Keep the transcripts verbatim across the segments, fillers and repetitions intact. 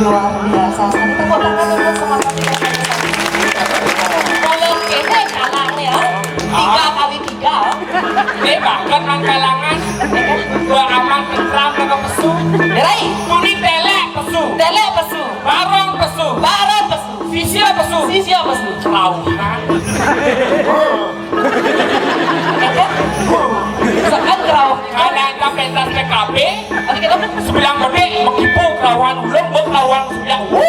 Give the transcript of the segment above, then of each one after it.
Luar biasa. Sekali tepuk tangan dulu sama Pak Tinggi. Kalau ini kalang ya, tiga kali tiga. Ini banget nang kalangan. Dua aman tentram nang pesu. Derai. Tuni telek pesu. Telek pesu. Barong pesu. Barong pesu. Sisia pesu. Sisia pesu. Kelauhan. Sekan kelauhan. Kadang pentas P K B. Oke, kita sebilang gede, begitu kelauhan ulung, bekelauhan sebilang. Wuh.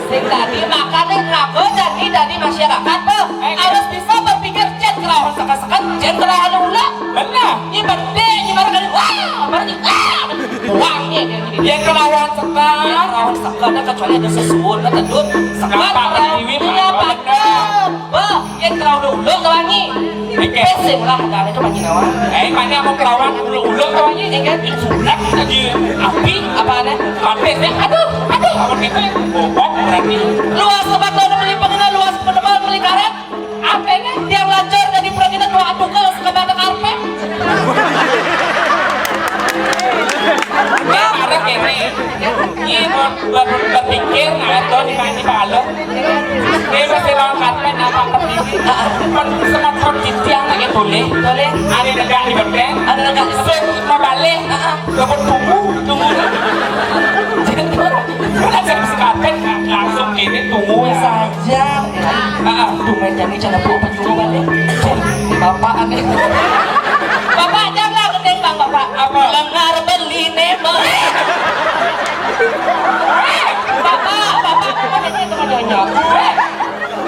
Sing tadi makane ngaku jadi, jadi masyarakat tuh harus bisa berpikir, jen kelauhan sekan-sekan, jen kelauhan ulung. Benar. Ini penting, ini baru kali, wah, baru di, wah, buangnya dia gini. Dia kelauhan sekan. Dia kelauhan sekan, kecuali ada sesuatu, ada dun. Sekan, apa, iya, Pak. Bah, yen kelauhan ulung kewangi. Oke. Pesing lah, ada itu bagi nawa. Eh, mana mau kelauhan ulung-ulung kewangi, ya kan? Sudah jadi api. Apa ada? Mati, ya. Aduh, aduh, apa gitu ya? Bobok berarti. Luas tempat lo beli pengenal, luas tempat beli karet. Apa ini? Tiang lancor jadi pengenal dua tukul sekebat karpet. Ya, marah kene. Ini mau ber-, berpikir, nah, itu di mana, Pak Alun? Ini masih lawan karpet, apa terjadi? Pen-, smartphone titiang lagi boleh. Boleh. Ada negak di beken. Ada negak di beken. Mau balik. Heeh. Dapat tunggu, tunggu. Jadi, udah saya bisa karpet, nah, langsung ini tunggu ya. Saja. Heeh. Tuh, main jadi cara bu, apa tunggu balik? Bapak aneh. Bapak, jangan gendeng, Bang, Bapak. Apa? Lengar beli nih, Bang. Bapak, Bapak, apa ini teman nyonya?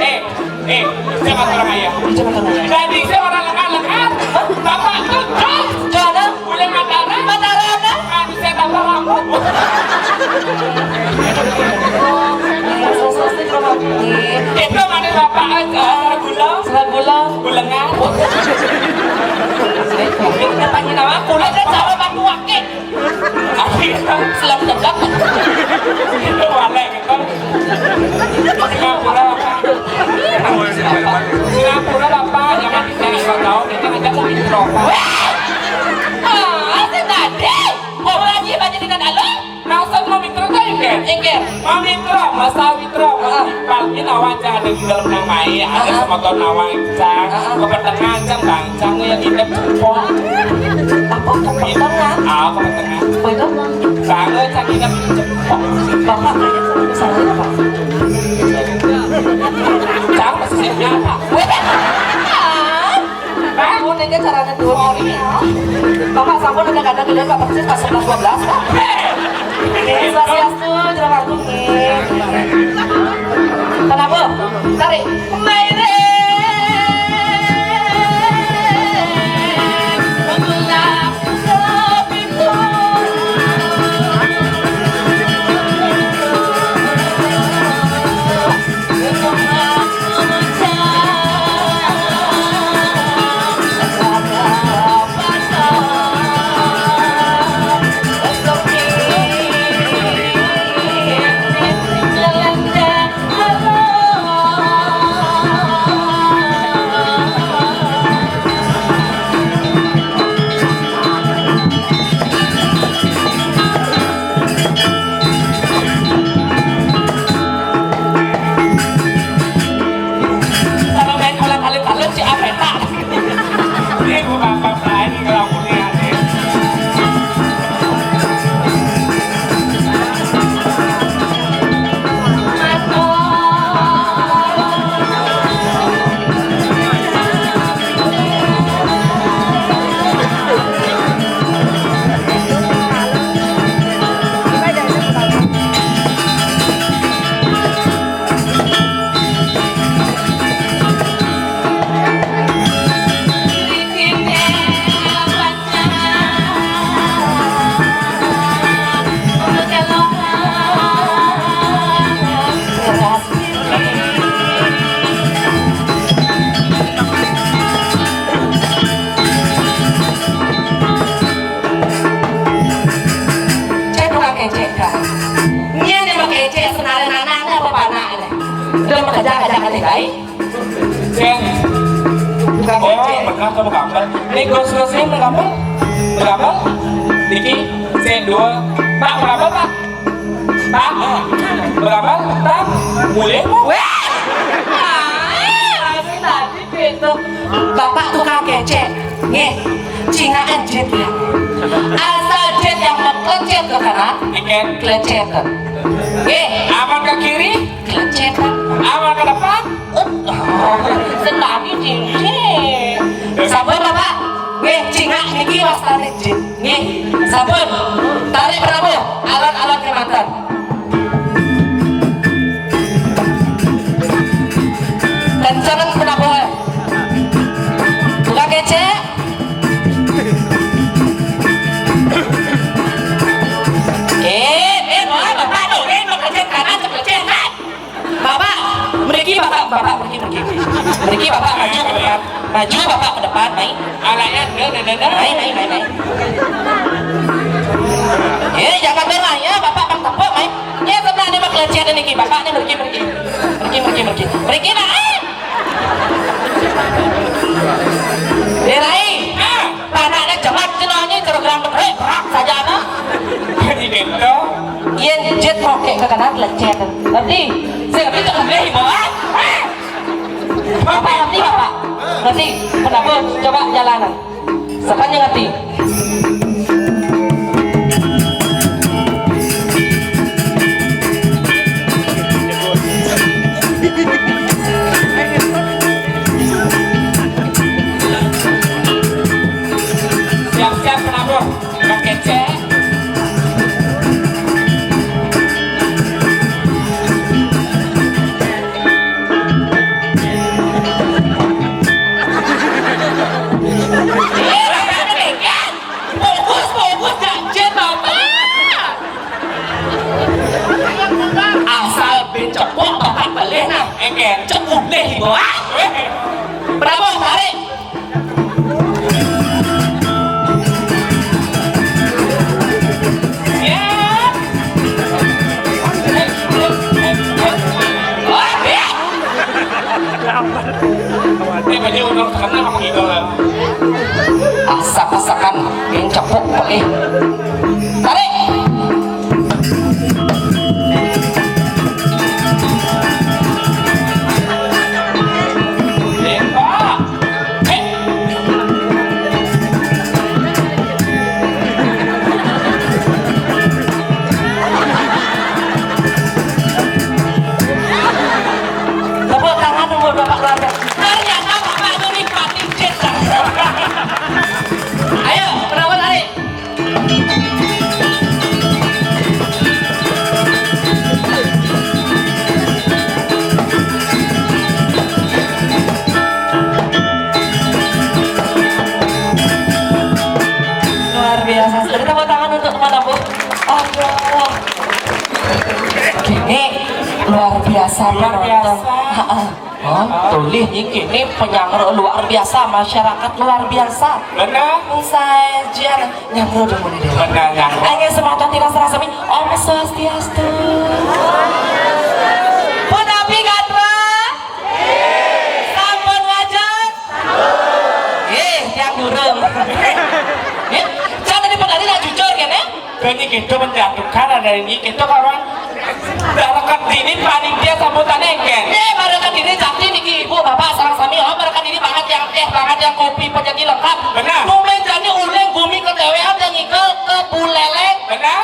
Eh, eh, jangan terang aja. Jangan terang aja. Jadi saya orang lengar-lengar. Bapak tuh jos. Jos, ah? Boleh Mataram? Mataram, ah? Kan saya tambah rambut. Itu mana Bapak, eh, gula? Gula. Gula ngarut. Saya tanya nama, gula kan sama batu akik. Selam dekat. Itu balik, gitu. Singapura, Bapak. Singapura, Bapak. Jangan kita nggak tahu, kita ngajak mau mikir apa. Ah, saya tadi. Oh, lagi banyak dengan alun. Maksud mau mikir tuh, Inggir? Inggir. Mau mikir, masa mikir, ah, pagi nawa aja ada di dalam nang mai, ada, ah, semotor nawa aja. Ah, ah. Kepetengan, Cang, Bang. Cang yang hidup cepok. Apa kepetengan? Ah, kepetengan. Betul. Bang, Cang hidup cepok. Bapak kayaknya sama saya, Pak. Cang, maksudnya apa? Weh. Ah. Aku nengke caranya dua kali ya. Bapak sampun ada kadang dilihat Pak persis pas sebelas dua belas, Pak. Swastiastu, jero waktu nggih. Kenapa? Tarik. Maire. Kalau main bola taluk-taluk si Apeta. Ini bukan apa-apa, ini kalau kuliah nih. Udah makaja-kaja kali, Rai. Sing. Tukang Oh, kecek. Pernah kamu gambar? Nih, gos-gosnya mau gambar? Mau gambar? Niki, sing dua. Pak, mau gambar, Pak? Pak, mau gambar? Pak, boleh, Bu? Weh! Ah, tadi gitu. Bapak tukang kecek. Nggih, cingakan jit ya. Asal jit yang meklecet ke kanan, Iken. Klecet. Nggih. Aman ke kiri? Klecet. Aman ke depan? Oh, sendiri cincin. Sampun, Bapak. Nggih, cingak niki wastane jin. Nggih, sampun. Tarik penabuh, alon-alon kemanten. Kenceng penabuh. Buka kecek. Eh, eh, Bapak, Bapak, tuh, eh, mau kecek kanan, kecek kanan. Bapak, mriki Bapak, Bapak mriki, mriki. Mriki Bapak maju ke depan. Maju Bapak ke depan, mai. Alanya, dah, dah, dah, dah. Mai, mai, mai, mai. Eh, jangan berlaya, Bapak bang tepuk, mai. Ya, sebelah ni Bapak lecet niki, Bapak ni mriki, mriki. Mriki, mriki, mriki. Mriki, nak, eh. Eh, Rai. Ah. Panaknya jemat jenenge, cerogram betrek, berak saja, nah. Ini gitu. Yen jet mokek ke kanan, lecet. Ngerti? Sing ngerti cek mulih, Ibu, ah? Bapak ngerti, Bapak? Ngerti? Kenapa? Coba jalanan. Sepanjang ngerti. Siap-siap penabuh. Kang Kece. Fokus, fokus, ganjil, Bapak. Asal ben cepuk, Bapak balik, nah. Engke, cek ulih, Ibu, ah. Prabu, tarik. Asak-asakan, yang cepuk, Pak, eh. Tarik. Tepuk tangan untuk Bapak keluarga. Ternyata Bapak itu nikmatin jazz. Ayo, penonton tarik. Luar biasa. Sekali tepuk tangan untuk teman aku. Aduh. Ini luar biasa, luar biasa. Heeh. Oh, tulih iki, ini penyangro luar biasa, masyarakat luar biasa. Benar. Saja nyangro dulu nih. Benar, nyangro. Ayo semangat tidak serasa mi. Om Swastiastu. Punapi gatra? Sampun ngajeng? Eh, yang durung. Eh, jangan tadi petani lah jujur kan ya? Ini kita menjatuhkan ada ini kita kawan. Dah rekat dini panitia sambutan engken. Eh, baru rekat dini jati niki ibu bapak sareng sami, oh, baru rekat dini banget yang teh, banget yang kopi, penjadi lengkap. Benar. Bumi jani uling, bumi ketewean yang ikel ke buleleng. Benar.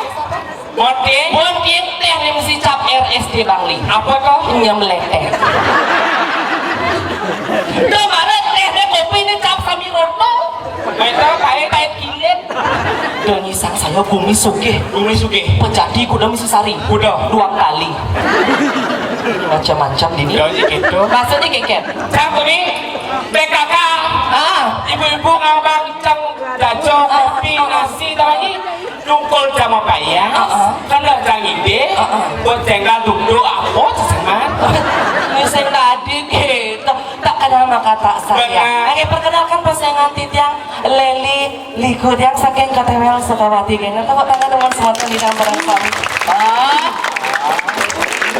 Bonting. Bonting teh nih mesti cap R S D Bangli. Apa tuh? Nyemleteh. Tuh mana teh deh kopi ini cap sami roto. Betul, pahit, pahit kilit. Doni sang saya bumi sugih. Bumi sugih. Pejadi kuda mesti sari. Kuda. Dua kali. Macam-macam dini. Ya, iya gitu. Maksudnya keket. Cang bumi, P K K. Ah. Ibu-ibu ngabang cang jajo, kopi, nasi, tau lagi. Nungkul jama payah, heeh, kena jangide, heeh, buat jenggal duduk apa sesengan. Ini sing tadi gitu, tak kenal maka tak sayang. Benar. Oke, perkenalkan pasangan titiang Leli Liku tiang saking Katewel Sukawati. Kena tepuk tangan teman semua di dalam barang kami. Ah.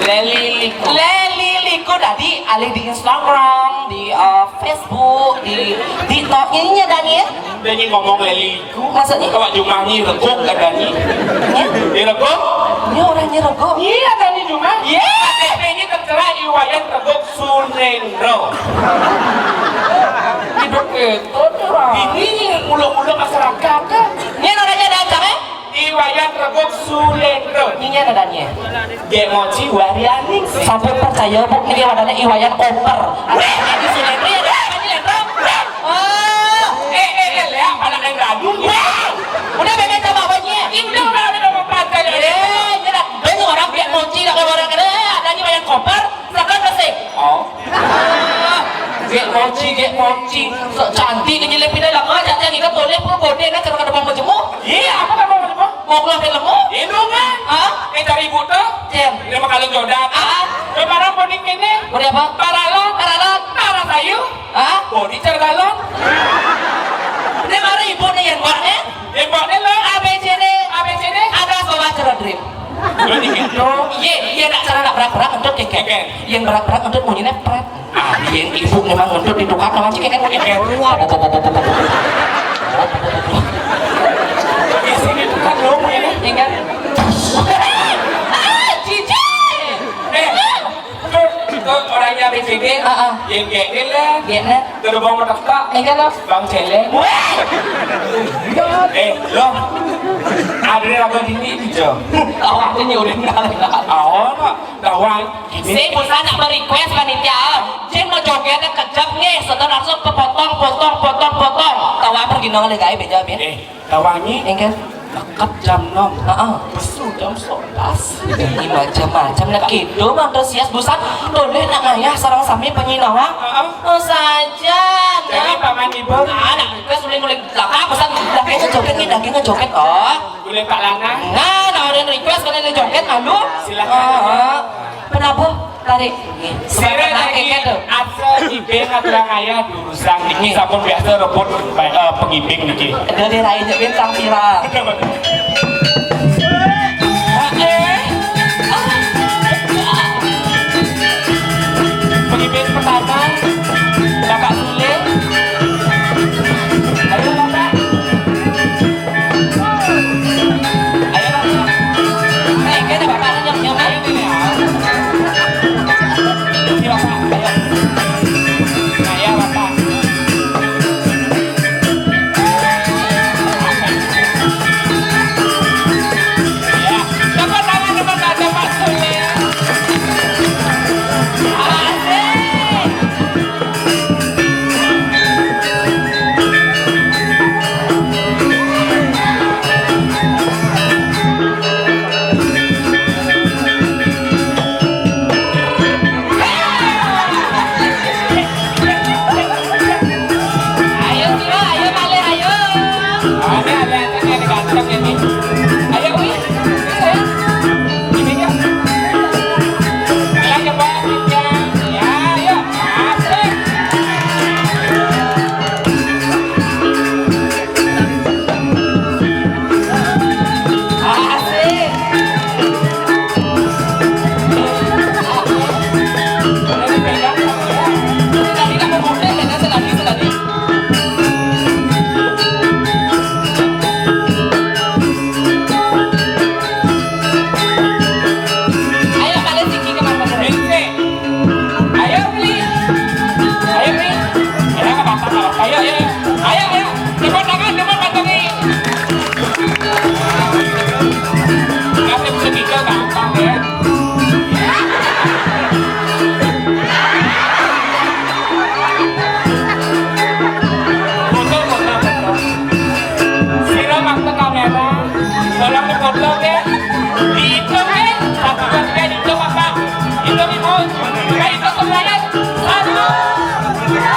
Leli Liku. Leli Iku tadi alih di Instagram, di eh, Facebook, di TikTok. Ini nya dah ni ya? Dia ni ngomong leli iku. Maksudnya? Awak jumah ni reguk ada ni. Ya? Dia reguk? Ni orang ni reguk. Iya, ada ni jumah. Iya, K T P ni tertera Iwayan Reguk Sunendro. Hidup itu orang. Ini mula-mula masyarakat kan. Ni orang nya dah cak eh? Iwayan Reguk Sulendro. Ini ada dah ni. Gek Moci Warianing. Sampun percaya, Bu, ni dia wadahnya Iwayan Koper. Weh, ini Sulendro ya, dah, ini Lendro. Oh. Eh, eh, eh, lihat, anak yang gaduh. Weh. Udah bebek sama apa ni? Itu udah ada tempat kaya. Eh, ini dah. Dia orang Gek Moci dah kayak orang kena. Ada ni Iwayan Koper. Silakan masih. Oh. Gek Moci, Gek Moci. Sok cantik ni, nyelip pindah lah. Kau ajak dia ni, kau boleh pun boleh nak, cara kau ada bawang berjemur. Iya, apa kau bawang berjemur? Mau keluar film mu? Hidung kan? Hah? Eh, cari ibu tu. Cem. Dia makan jodoh. Ah. Dia marah pun ni kini. Boleh apa? Paralon. Paralon. Parah sayur. Hah? Bodi cara galon. Dia marah ibu ni yang buat ni. Yang buat ni lah. A B C D. A B C D. Ada sobat cara dream. Jadi gitu. Iya, iya, nak cara nak berak-berak untuk keket. Keket. Yang berak-berak untuk bunyinya pret. Ah, yang ibu memang untuk ditukar sama si keket bunyi pret. Di sini tukar dong ini. Iya kan? Ah, cici. Eh, tu, tu orangnya A B C D. Ah, ah. Yang kayak ni lah. Iya, nah. Terus bang merdeka. Iya kan, Bang? Bang Celeng. Weh. Eh, lo. Ada apa ini, Jo? Awak tu ni udah kenal. Oh, no. Kawan. Saya bosan nak request panitia. Jin mau joget kejap ni, setelah langsung potong, potong, potong, potong. Tahu apa gini oleh gaya beja, Bin? Eh, kawan ni. Engkel. Lekap jam enam. Heeh. Besu jam sebelas. Ini macam-macam nak hidup antusias bosan. Boleh nak ngayah sarang sami penyinawa. Heeh. Oh, saja. Jadi, nah. Paman ibu. Ah, nak request boleh, boleh. Lah, bosan. Dagingnya joget ni, dagingnya joget. Oh. Boleh Pak Lanang? Nah, nah, ada request, kalau ada joget, malu. Silakan. Ah, ah. Kenapa? Tarik. Sira lagi asa ibing atau ayah diurusan niki sampun biasa rebut eh, pengibing niki. Dari lain je bintang sira. Eh. Pengibing pertama, Bapak Sule. Ayo, Bapak. Ayo, Siro, ayo, malih, ayo. Ada, ada, ada, ada ganteng ini. Ayo, Wi. Ini, sayang. Ini, ya. Ayo, coba, ya. Ya, ayo. Asik. Ayo, kalian tinggi ke mana? Ayo, Bli. Ayo, Bli. Ayo, nggak apa-apa, nggak apa-apa. Ayo, ayo, ayo. Ayo, ayo. Tepuk tangan, tepuk tangan. Kasih sedikit gampang, ya. Foto, foto, foto. Sira waktu kamera, tolong difoto, ya. Dihitung, ya. Satu, dua, tiga, dihitung, Bapak. Hitung, Ibu. Kita hitung semuanya. Satu, dua, tiga.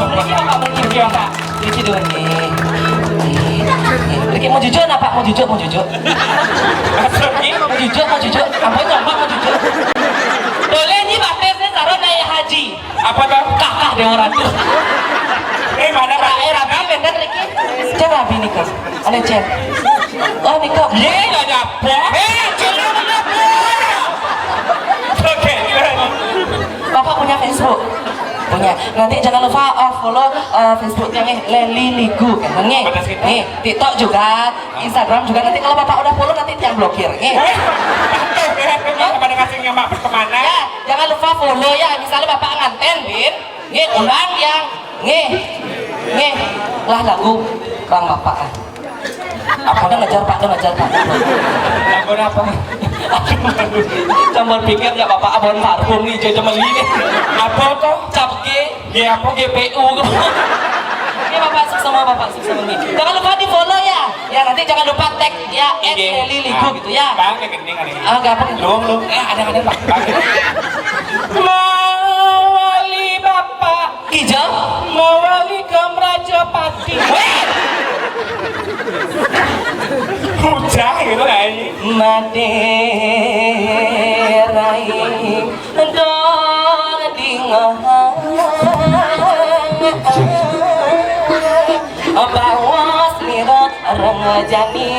Riki, Pak, Riki, Riki, Pak. Riki dulu nih. Nih, nih. Riki, mau jujur nggak, Pak? Mau jujur, mau jujur. Mau jujur, mau jujur. Ampun, nyoba mau jujur. Boleh nih, Pak, tes nih, taruh naik haji. Apa tuh? Kakak deh orang tuh. Eh, mana, Pak? Eh, rapi, benten, Riki. Coba, bini, Kak. Ada chat. Oh, Niko. Ye, nggak ada apa. Eh, jangan ada apa. Oke, gimana? Bapak punya Facebook? Punya. Nanti jangan lupa, uh, follow, uh, Facebooknya nih, Leli Ligu, kan, nih. Betul sih. Nih, TikTok juga, Instagram juga. Nanti kalau Bapak udah follow, nanti tiang blokir, nih. Eh, betul, ya, betul. Pada kasih nggak, Mak, kemana? Ya, jangan lupa follow ya. Misalnya Bapak nganten, Bin. Nggih, ulang yang nggih. Nggih. Lah lagu Bang Bapak, ah. Apa? Udah ngejar, Pak, udah ngejar, Pak. Lagu apa? Aduh, aduh. Coba pikir ya, Bapak, abon parfum nih, coba beli nih. Apa tuh? Cap G. G apa? G P U. Oke, Bapak, sukses sama Bapak, sukses sama nih. Jangan lupa di-follow ya. Ya, nanti jangan lupa tag ya, at Leli Ligu gitu ya. Bang, ya, gini, gini. Ah, gampang. Belum, belum. Eh, ada, ada, Pak. Mawali Bapak. Kijang. Mawali ke Merajapati. Weh! Hujan gitu, anjing. Madé rai dong dingahang. Bawas mira rengejani.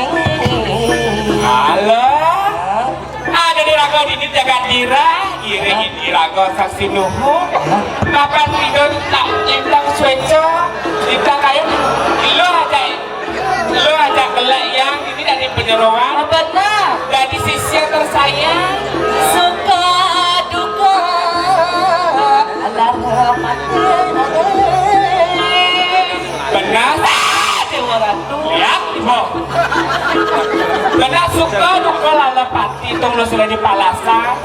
Alah. Ada di raga dini jagat dira, iri di raga saksi nuhu. Kapan tidur tak intang sueco, intang kain. Lo aja, lo aja kelek yang ini dari penyeroan. Benar. Dari sisi yang tersayang. Suka duka, alah mati. Benar. Ah, Dewa Ratu. Ya, Ibu. Benar, suka duka lala pati, tong lo sudah di palasa.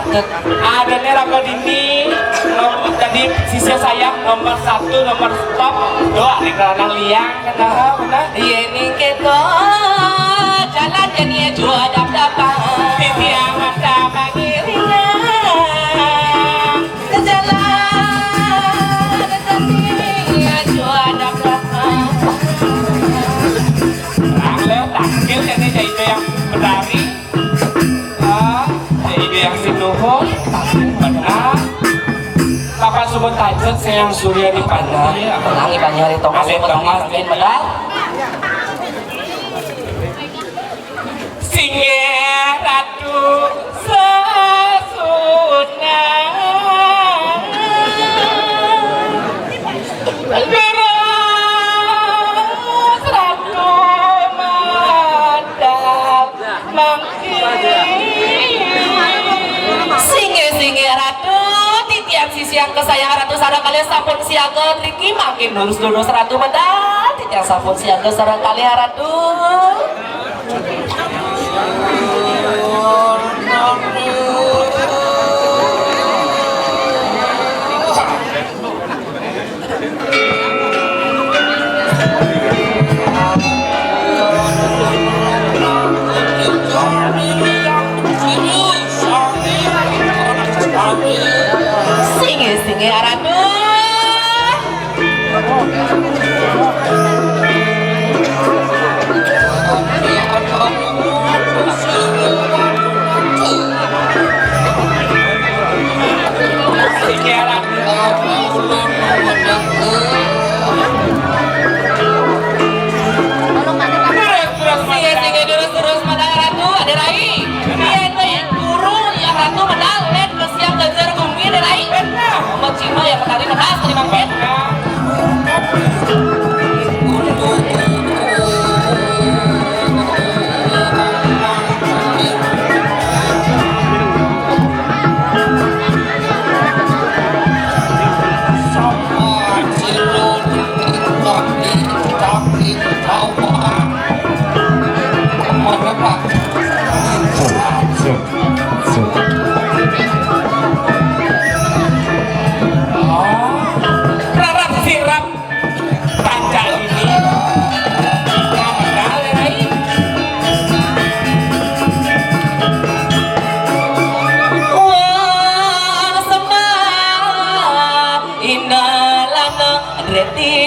Ada nih raga dini. Nom-, tadi sisi saya nomor satu, nomor top. Doa nih kalau nang liang, kenapa, benar? Iya, nih kita jalan jadi jua dap-dapan. Titi amat sama ngiringan. Jalan, tetapi jua dap-dapan. Nah, lo tampil jadi itu yang menari. Ah, jadi itu yang sinuhun. Benar. Kapan subuh tajud, saya yang surya di pantai. Tenang, Iban nyari tongkat. Alit subuh tongkat. Tajud, benar. Singgih Ratu Sesuna. Leres Ratu Madal mangkin. Singgih, singgih Ratu, titiang sisiang kesayangan Ratu sareng kalih sampun siaga, niki mangkin lurus-lurus Ratu medal, titiang sampun siaga sareng kalih Ratu. Singgih, singgih, Ratu.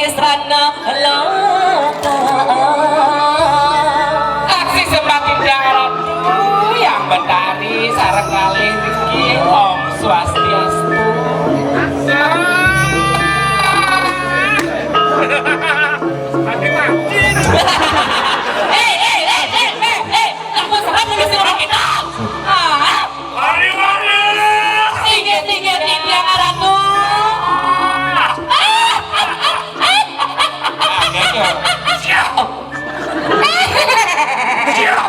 Srana loka. Aksi sembah titiang Ratu Hyang Betari sareng kalih niki Om Swastiastu. Hei, hei, hei, hei, hei, hei, aku serang polisi orang kita. Ah. Mari, mari. Singgih, singgih, titiang Ratu. Siap. Siap.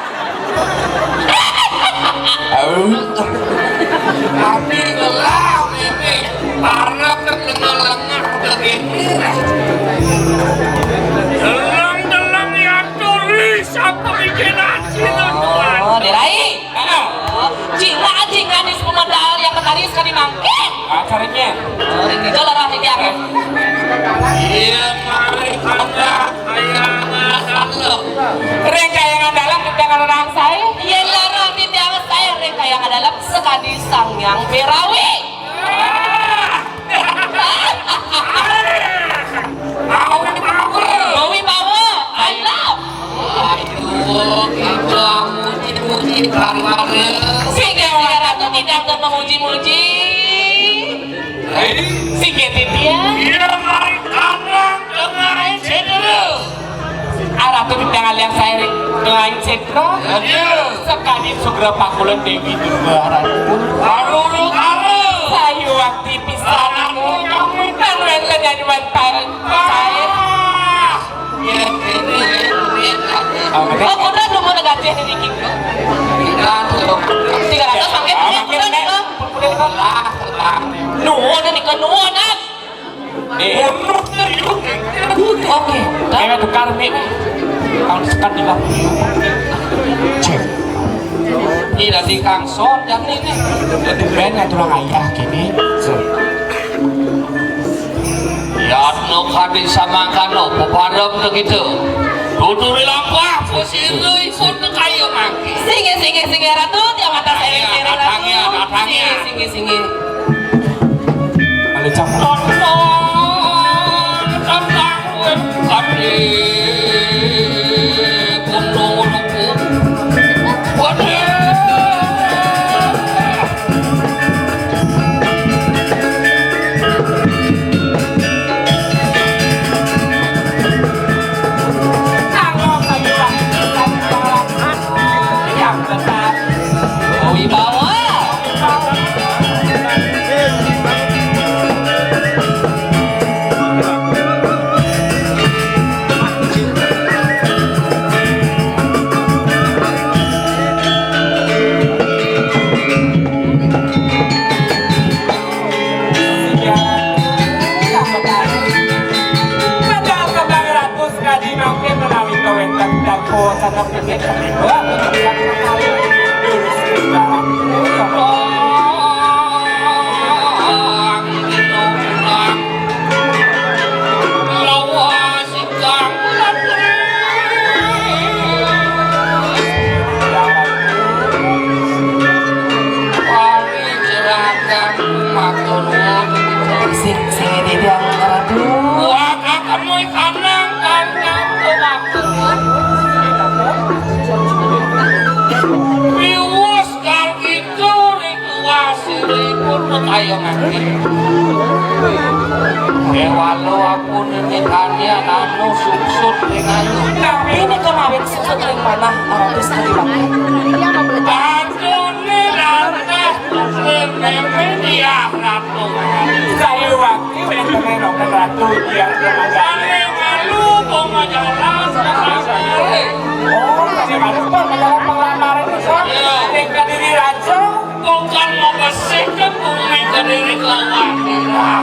Tapi ngelah, Mimi. Para terdengar lengah begini. Telang-telang ya, tulis apa pikiran sih, Tuan? Oh, Derai. Heeh. Cina anjing gadis pemodal yang ketaris ka dimangkin. Ah, caranya. Oh, ini jual orang titiang. Iya, mari anda kayangan dalam. Ring kayangan dalam titiang orang saya. Iya, lara titiang saya ring kayangan dalam sekadi Sang Hyang Berawi. Ah. Bawi bawa. Bawi bawa. I love. Aduh, kita muji-muji Bang Mara. Singgih, singgih Ratu tidak memuji-muji. Hei. Singgih titiang. Iya, mari tanang dengan cedera. Aratu titiang aliang saya ring Tengahing Sétra. Iya. Sekadi sugra pakulun Déwi Durga Ratu. Aduh, aduh. Sayuwakti pisan. Aduh, kamu kan wénten nyanyuan saya. Ah. Iya, ini, ini, ini. Oh, bener. Oh, kuda dulu negatif ini gitu. Tiga ratus makin, ah, makin, makin, makin. Nuwun nika, nuwun, ah. Eh. Oke. Kayak tukar nih. Tahun sekat di bawah. Cek. Tidak dikangson dan ini. Jadi ben ngaturang ayah gini. Yatno kadi samangkana pepadam tegitu. Tuturi lampah, pesirui pun kayu mangki. Singgih, singgih, singgih, Ratu, tiang mata saya, singgih, Ratu. Datangnya, datangnya. Singgih, singgih, singgih. Kalau cak. Tonton, tonton, weh, kami. Gunung, gunung, gunung. Waduh. Padahal kembang ratus kadi mangke menawi kawénten dan kuasa. Sing, sing, ini dia, Ratu. Wah, kamu ikanang, kanang, kanang. Riwus kang itu ritual siripun kekayangan. Déwalo aku nititani anu sungsut ring ayu. Tapi ini kemawin sungsut ring manah, Ratu Sri. Aduh, ini lantas mimpi dia, Ratu. Saya wakil yang kena Ratu, dia kena. Saya malu, kok majalah, oh, tadi malu, Pak, majalah penglamar itu, Pak. Iya. Tingkat diri raja. Bukan mau bersihkan bumi kediri kelawan.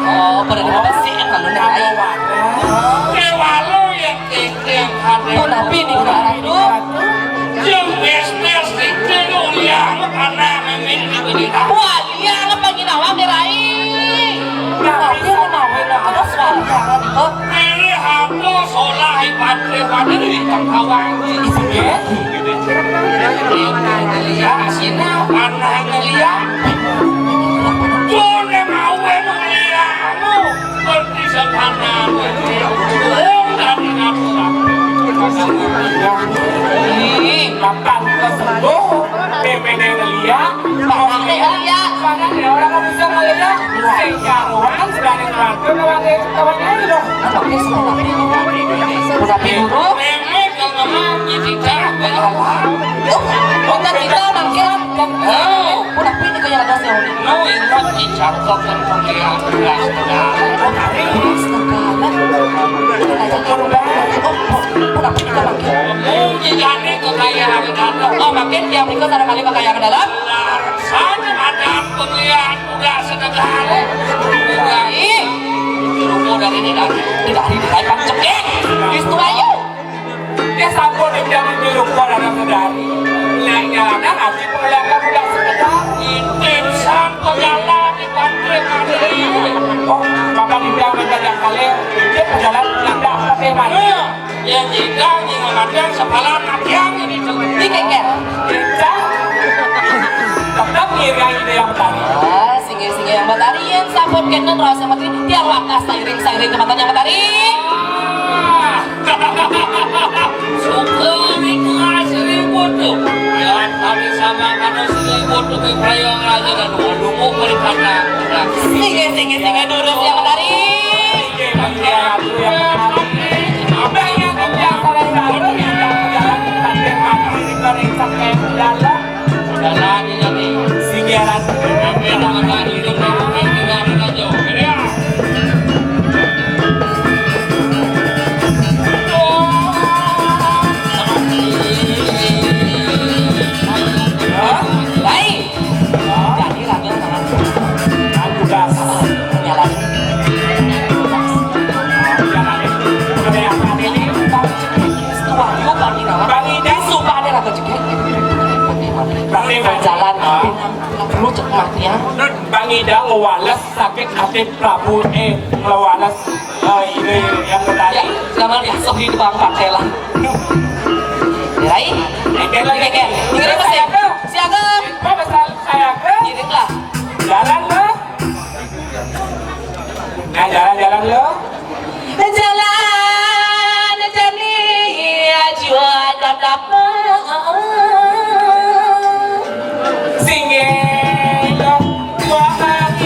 Oh, pada mau bersihkan kalau nih. Déwalo ya, tinggal ada. Tuh, tapi di Ratu. Yang bisnis itu yang karena memang itu tidak. Wah, iya, apa ginawa, Rai? Tapi menawi ada suara itu. Pilih aku solah ibadah pada di tengkawang. Iya. Iya, sini panah ngeliat. Boleh mau ngeliat. Berarti sepanah. Kawan, kawan aja dong. Apa dia sudah rapi? Sudah rapi dulu. Memek yang ngomong, ini dah, belalang. Oh, oh, kan kita mangkin. Oh. Udah, ini kayak ada sih, Uli. No, ingat, dicangkok dan pemilihan beras, beras. Oh, astaga, kan? Kita aja korban. Oh, oh, udah, kita mangkin. Mungkin aneh kekayaan ke dalam. Oh, makin tiap minggu ada kali kekayaan ke dalam. Sana ada pemilihan. Udah setengah hari. Udah, ih. Ruko dari ini dah. Tidak hari di lain ceking. Itu ayo. Dia sampun dibilang di ruko dari sedari. Lek nyalanan hati pengelihatan udah sekedar. Intip sampun jalan di pantri pantri. Oh, maka dibilang mendadak kali. Dia perjalanan nggak dapat emang. Iya. Ya, jika nyingamatkan sepalan yang ini tuh. Di keker. Kita tetap ngiringi ide yang tadi. Ah, singgih-singgih yang batari, yang sampun kenten raos yang batari, tiang wakas sairing-sairing kematan yang batari. Ah. Syukur itu asli butuh. Ya, kami sama kanu sili butuh ke prayong aja dan dua lumuk balik kata. Singgih-singgih-singgih duduk yang batari. Baik. Jadi, raga, nah, tugas. Jalan. Bang Ida. Sumpah ada raga juga. Bang Ida. Jalan. Perlu cek mati, ya. Bang Ida ngewales sakit hati Prabu, eh, ngewales, eh, ini yang tadi. Ya, jangan diasuh di Bang Patela. Rai. Oke, lagi. Oke, oke. Dengerin, Mas, ya. Siaga. Apa besar saya ke? Kirim lah. Jalan lo. Nah, jalan-jalan lo. Jalan jani jua tetap. Singgih lo. Waduh.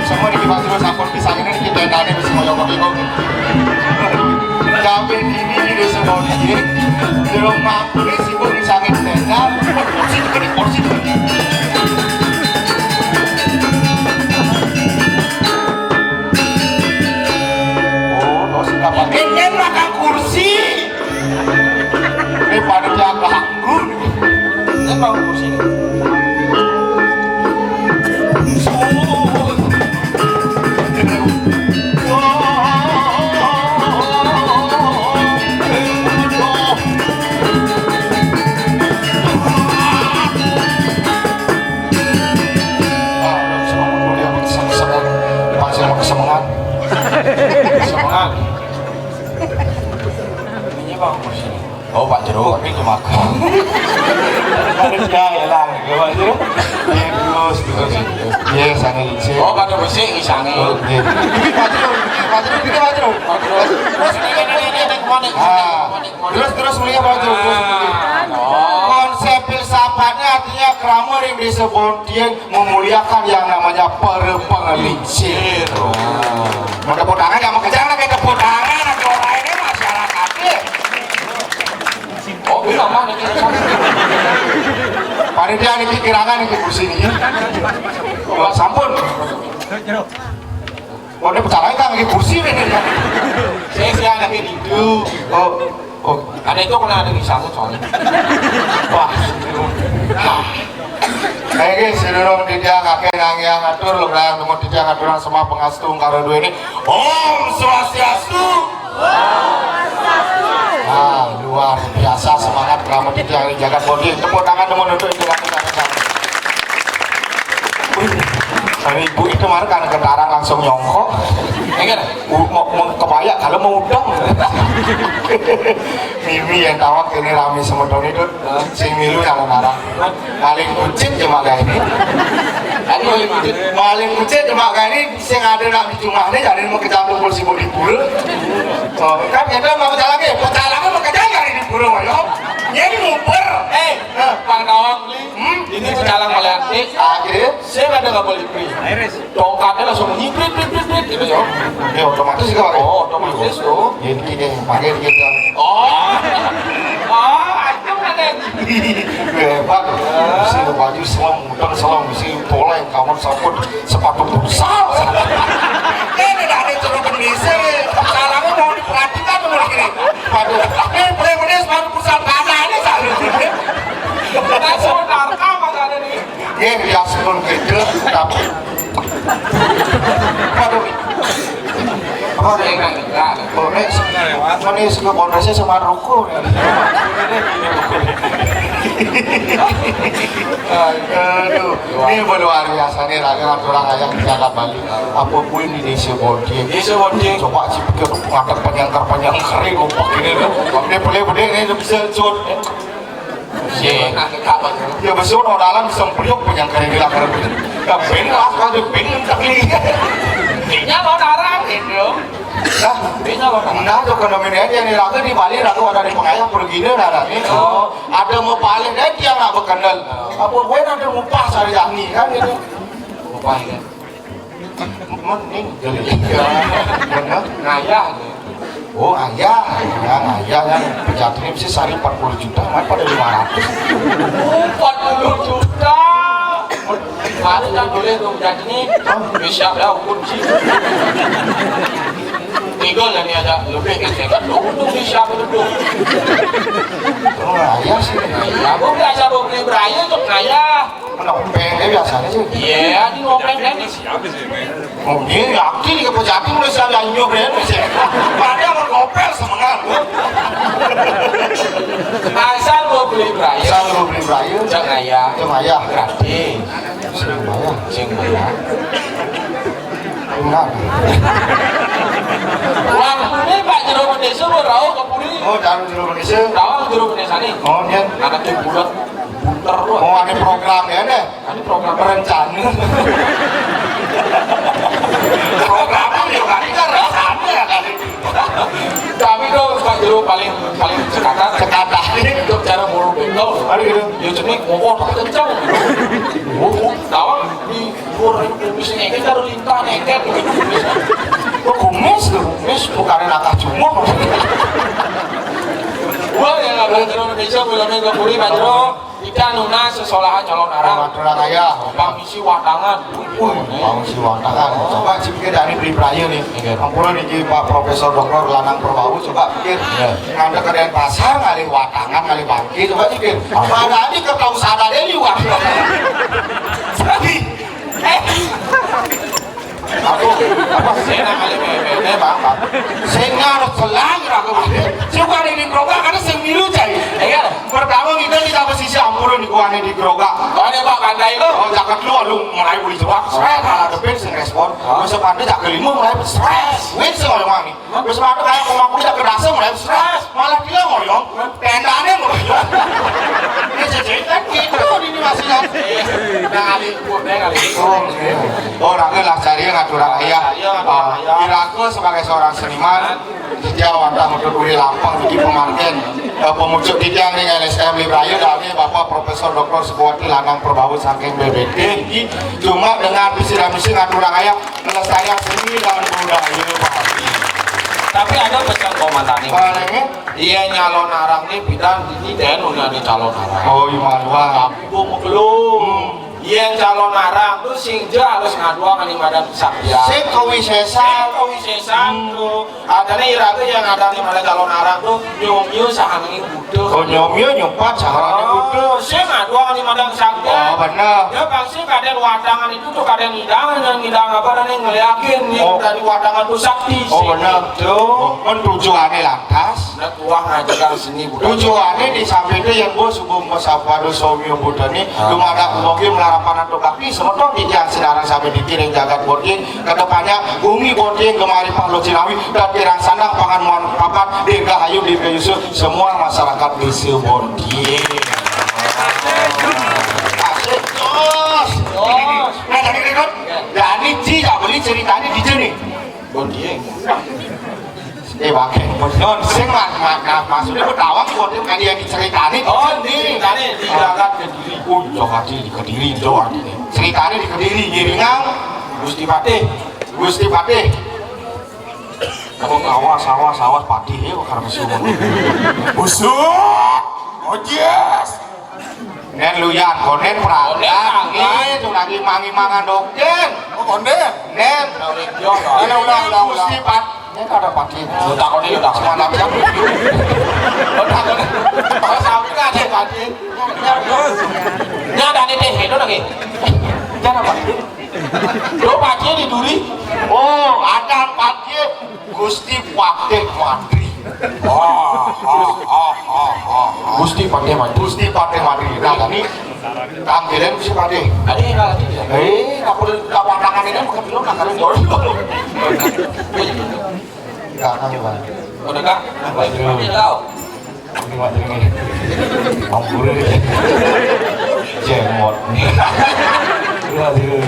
Semua di Kibas terus sampun pisang ini kita tadi bisa ngoyok-ngoyok. Kami ini di desa Bodi, di rumah ini sibuk pisangin tenda. Porsi juga di porsi juga. Oh, no, sudah pakai. Ini makan kursi. Ini panitia ganggu. Ini mau kursi. Makan. Ada dia ya lah, gitu aja. Iya, terus, terus. Iya, sana licin. Oh, pada bersih, sana. Oh, iya. Maju, maju, kita maju. Terus, terus, terus, terus, maju, terus. Ah, terus, terus, maju, terus. Ah, oh. Konsep filsafatnya artinya krama ring desa Bontieng memuliakan yang namanya para pengelincir. Mau tepuk tangan, nggak mau kencang, lagi tepuk tangan, lagi orang ini masyarakat. Oh, iya, mah, niki. Panitia niki kirangan niki kursi niki. Oh, sampun. Oh, ini pecalang kan niki kursi ini. Saya, saya ada di itu. Oh, oh. Ada itu kena ada di sana soalnya. Wah. Nah. Oke, sedurung titiang kakek nang yang atur, lo berang temu titiang aturan semua pengastu karo duwe ini. Om Swastiastu. Ah, luar biasa semangat kamu di jagat bodi. Tepuk tangan dulu untuk itu. Wih, dari ibu itu kemarin karena getaran langsung nyongkok. Enggak, mau, mau kebaya kalau mau udang. Mimi yang tawak ini rame semeton itu. Sing milu yang ngarang. Paling kucit ya mak ini. Paling kucit. Paling kucit ya mak ini. Sing ada nak di rumah ni, jadi mau kerja tu pun sibuk di pura. Oh, kan kita mau kerja lagi, kerja lagi mau kerja lagi di pura, yo. Ini ngumpul. Eh, Bang Nawang beli. Hmm? Ini pecalang paling antik. Ah, gitu. Saya ada nggak boleh beli. Tongkatnya langsung nyiprit, prit, prit, prit, gitu, yo. Ya, otomatis juga, Pak. Oh, otomatis, tuh. Ya, ini, ini, pakai, ini, ini. Oh. Oh, itu mana? Hebat. Bisa baju semua. Tong selong bisi poleng, kawan saput, sepatu futsal. Ini dah ada ceruk bendisi. Salahnya mau diperhatikan dulu ini. Waduh, ini boleh beli sepatu futsal tanah ini salah. Langsung narka mas ada nih. Iya, ya sebelum gitu, tapi waduh. Apa nih? Oh, nih, mana sih, kok kondisi sama rokok ya? Aduh, ini luar biasa nih, lagi ngatur orang ayam di Jakarta Bali. Apa pun di Indonesia bodi? Indonesia bodi. Coba sih pikir ngadep penyangkar-penyangkar ini, lupa gini tuh. Ini boleh, boleh, ini bisa cut. Iya, nah, Kak, Bang. Ya, besok orang dalam sempriuk penyangkar ini lah, karena ya, ben lah, kan, ben, tak ini. Kayaknya lo narang gitu. Nah, nah, tuh, fenomena yang diraga di Bali, raga ada di pengayah, pergi deh, ada nih. Oh. Ada mau balik deh, dia nggak berkenal. Apa gue nanti ngupas hari ini, kan, gitu. Ngupas, ya. Mending, jadi, iya. Bener. Ngayah, ya. Oh, ayah. Ya, ngayah, ya. Pejaten ini mesti sehari empat puluh juta, mana pada lima ratus. Empat puluh juta. Baru kan boleh tuh, jadi ini. Hah? Bisa ya, ukur sih. Tinggal jadi ada lebih kan, saya kan untung bisa betul. Oh, ayah sih. Ya, gue biasa gue beli beraya untuk ngayah. Kenapa? Pengen biasanya sih. Iya, di ngopeng kan. Oh, ini yakin ya, pejaten mulai saya nyuruh ya, sih. Padahal mau ngopel semangat. Asal gue beli beraya. Asal gue beli beraya. Jangan ngayah. Jangan ngayah. Gratis. Sing bayar. Sing bayar. Enggak. Wah, ini Pak Jero Bendesa, mau rauh ke Puri. Oh, jangan Jero Bendesa. Rauh Jero Bendesa nih. Oh, iya. Anak yang bulat, bunter, wah. Oh, ada program ya, deh. Ada program. Rencana. Program apa ya, kan? Ini kan rencana ya, kan? Kami tuh Pak Jero paling, paling cekatan. Cekatan. Untuk cara buru bengkel. Ada gitu. Ya, jenis ngomong tapi kencang. Oh, tawang di luar itu bisa ngeket, harus lintah ngeket. Kok kumis tuh? Kumis bukan anak cuma. Wah, ya, nggak boleh terus Indonesia, bulan Mei, Pak Jero. Kita nunas sesolahan calon arang. Calon arang, ya. Bang isi watangan. Wih, bang isi watangan. Coba sih pikir dari beli beraya nih. Iya. Ampun, niki Pak Profesor Doktor Lanang Perbawu, coba pikir. Iya. Ngadeg ka Denpasar, ngalih watangan, ngalih bangké, coba pikir. Padahal ini kertau sadar ini, wah. Eh. Aku, apa? Saya nang kali bebe, Bang, Bang. Saya ngarep selang, aku. Suka di Gerobak, ada sing milu, cai. Iya. Pertama kita, kita pesisi ampun di kuane di Gerobak. Oh, ada Pak Pandai lo. Oh, jaket lu, lu mulai beli jebak. Seret, malah depin sing respon. Terus sepatu jaket lima mulai seret. Win sing ngoyong wangi. Terus sepatu kayak koma kulit jaket rasa mulai seret. Malah dia ngoyong. Tendane ngoyong. Oh, raga lah cari ngaturang ayah. Ah, iraga sebagai seorang seniman, titiang wantah matur uli lampah niki pamargin, eh, pamucuk titiang ring L S M Libraya, dane Bapak Profesor Doktor Sukawati Lanang Prabawa saking B B T niki. Cuma dengan visi dan misi ngaturang ayah, ngelestariang seni dan budaya Bali. Tapi ada pesan komandan nih. Mana nih? Iya, nyalon arang nih, pidan ini den udah nih calon arang. Oh, iya, maluan. Tapi gua mau belum. Yén calon arang to sing ja harus ngaduang ané madan kesaktian. Sing kawisésan. Sing kawisésan to. Adané iraga yén adané madan calon arang to nyomia sahaning buta. Oh, nyomia nyumpat sahaning buta. Oh, sing ngaduang ané madan kesaktian. Oh, bener. Ya, pasti kadén watangan itu to kadén ngidang, yang ngidang apa, adané ngeliakin yang dari watangan to sakti. Oh, sing bener. Gitu. Oh, men tujuané lantas. Nak kuah ngajagang seni budaya. Tujuané di samping itu yang bos subuh masapada somia buta nih, ah, lumadak mogi melarapan atau kaki, semeton titiang sinareng sami dikiring jagat Bonting, kedepannya bumi Bonting gemari Pak Locinawi, dan kirang sandang pangan muan papat, dirgahayu, dirgayusa, semua masyarakat desa Bonting. Asik, jos. Jos. Nah, jadi berikut, jadi ci, tak boleh ceritanya di sini. Bonting. Eh, waké, non, sing, Mas, Mas, Mas, maksudnya ku tawang kode kali yang diceritané. Oh, ini ceritanya di jagat Kediri. Oh, iya, Kediri, Kediri, itu artinya. Ceritanya di Kediri, Giringan. Gusti Patih. Gusti Patih. Oh, awas, awas, awas, Patih, ya, karena si umur. Busuk. Oh, yes. Nén luyan, kondén perangkat. Kondén perangkat. Iya, itu lagi mangi mangan dokter. Oh, kondén. Nén. Ulang, ulang, ulang, ulang. Gusti Pat. Ini ada Pak Kin. Lu takut ini, lu takut. Semalam jam. Lu takut. Kalau sampai nggak ada Pak Kin. Ini ada nih, teh, itu lagi. Jangan Pak Kin. Lu Pak Kin di duri. Oh, ada Pak Kin. Gusti Patih Madri. Oh, oh, oh, oh, oh. Gusti Patih Madri. Gusti Patih Madri. Nah, ini tampilan Gusti Patih. Ada yang nggak ada ya? Eh, nggak perlu, nggak pandangan ini, bukan dulu, nah, kalian jauh. Nggak, nggak, Pak. Udah, Kak? Waduh. Ini, Pak, ini. Ampun. Jenggot. Waduh.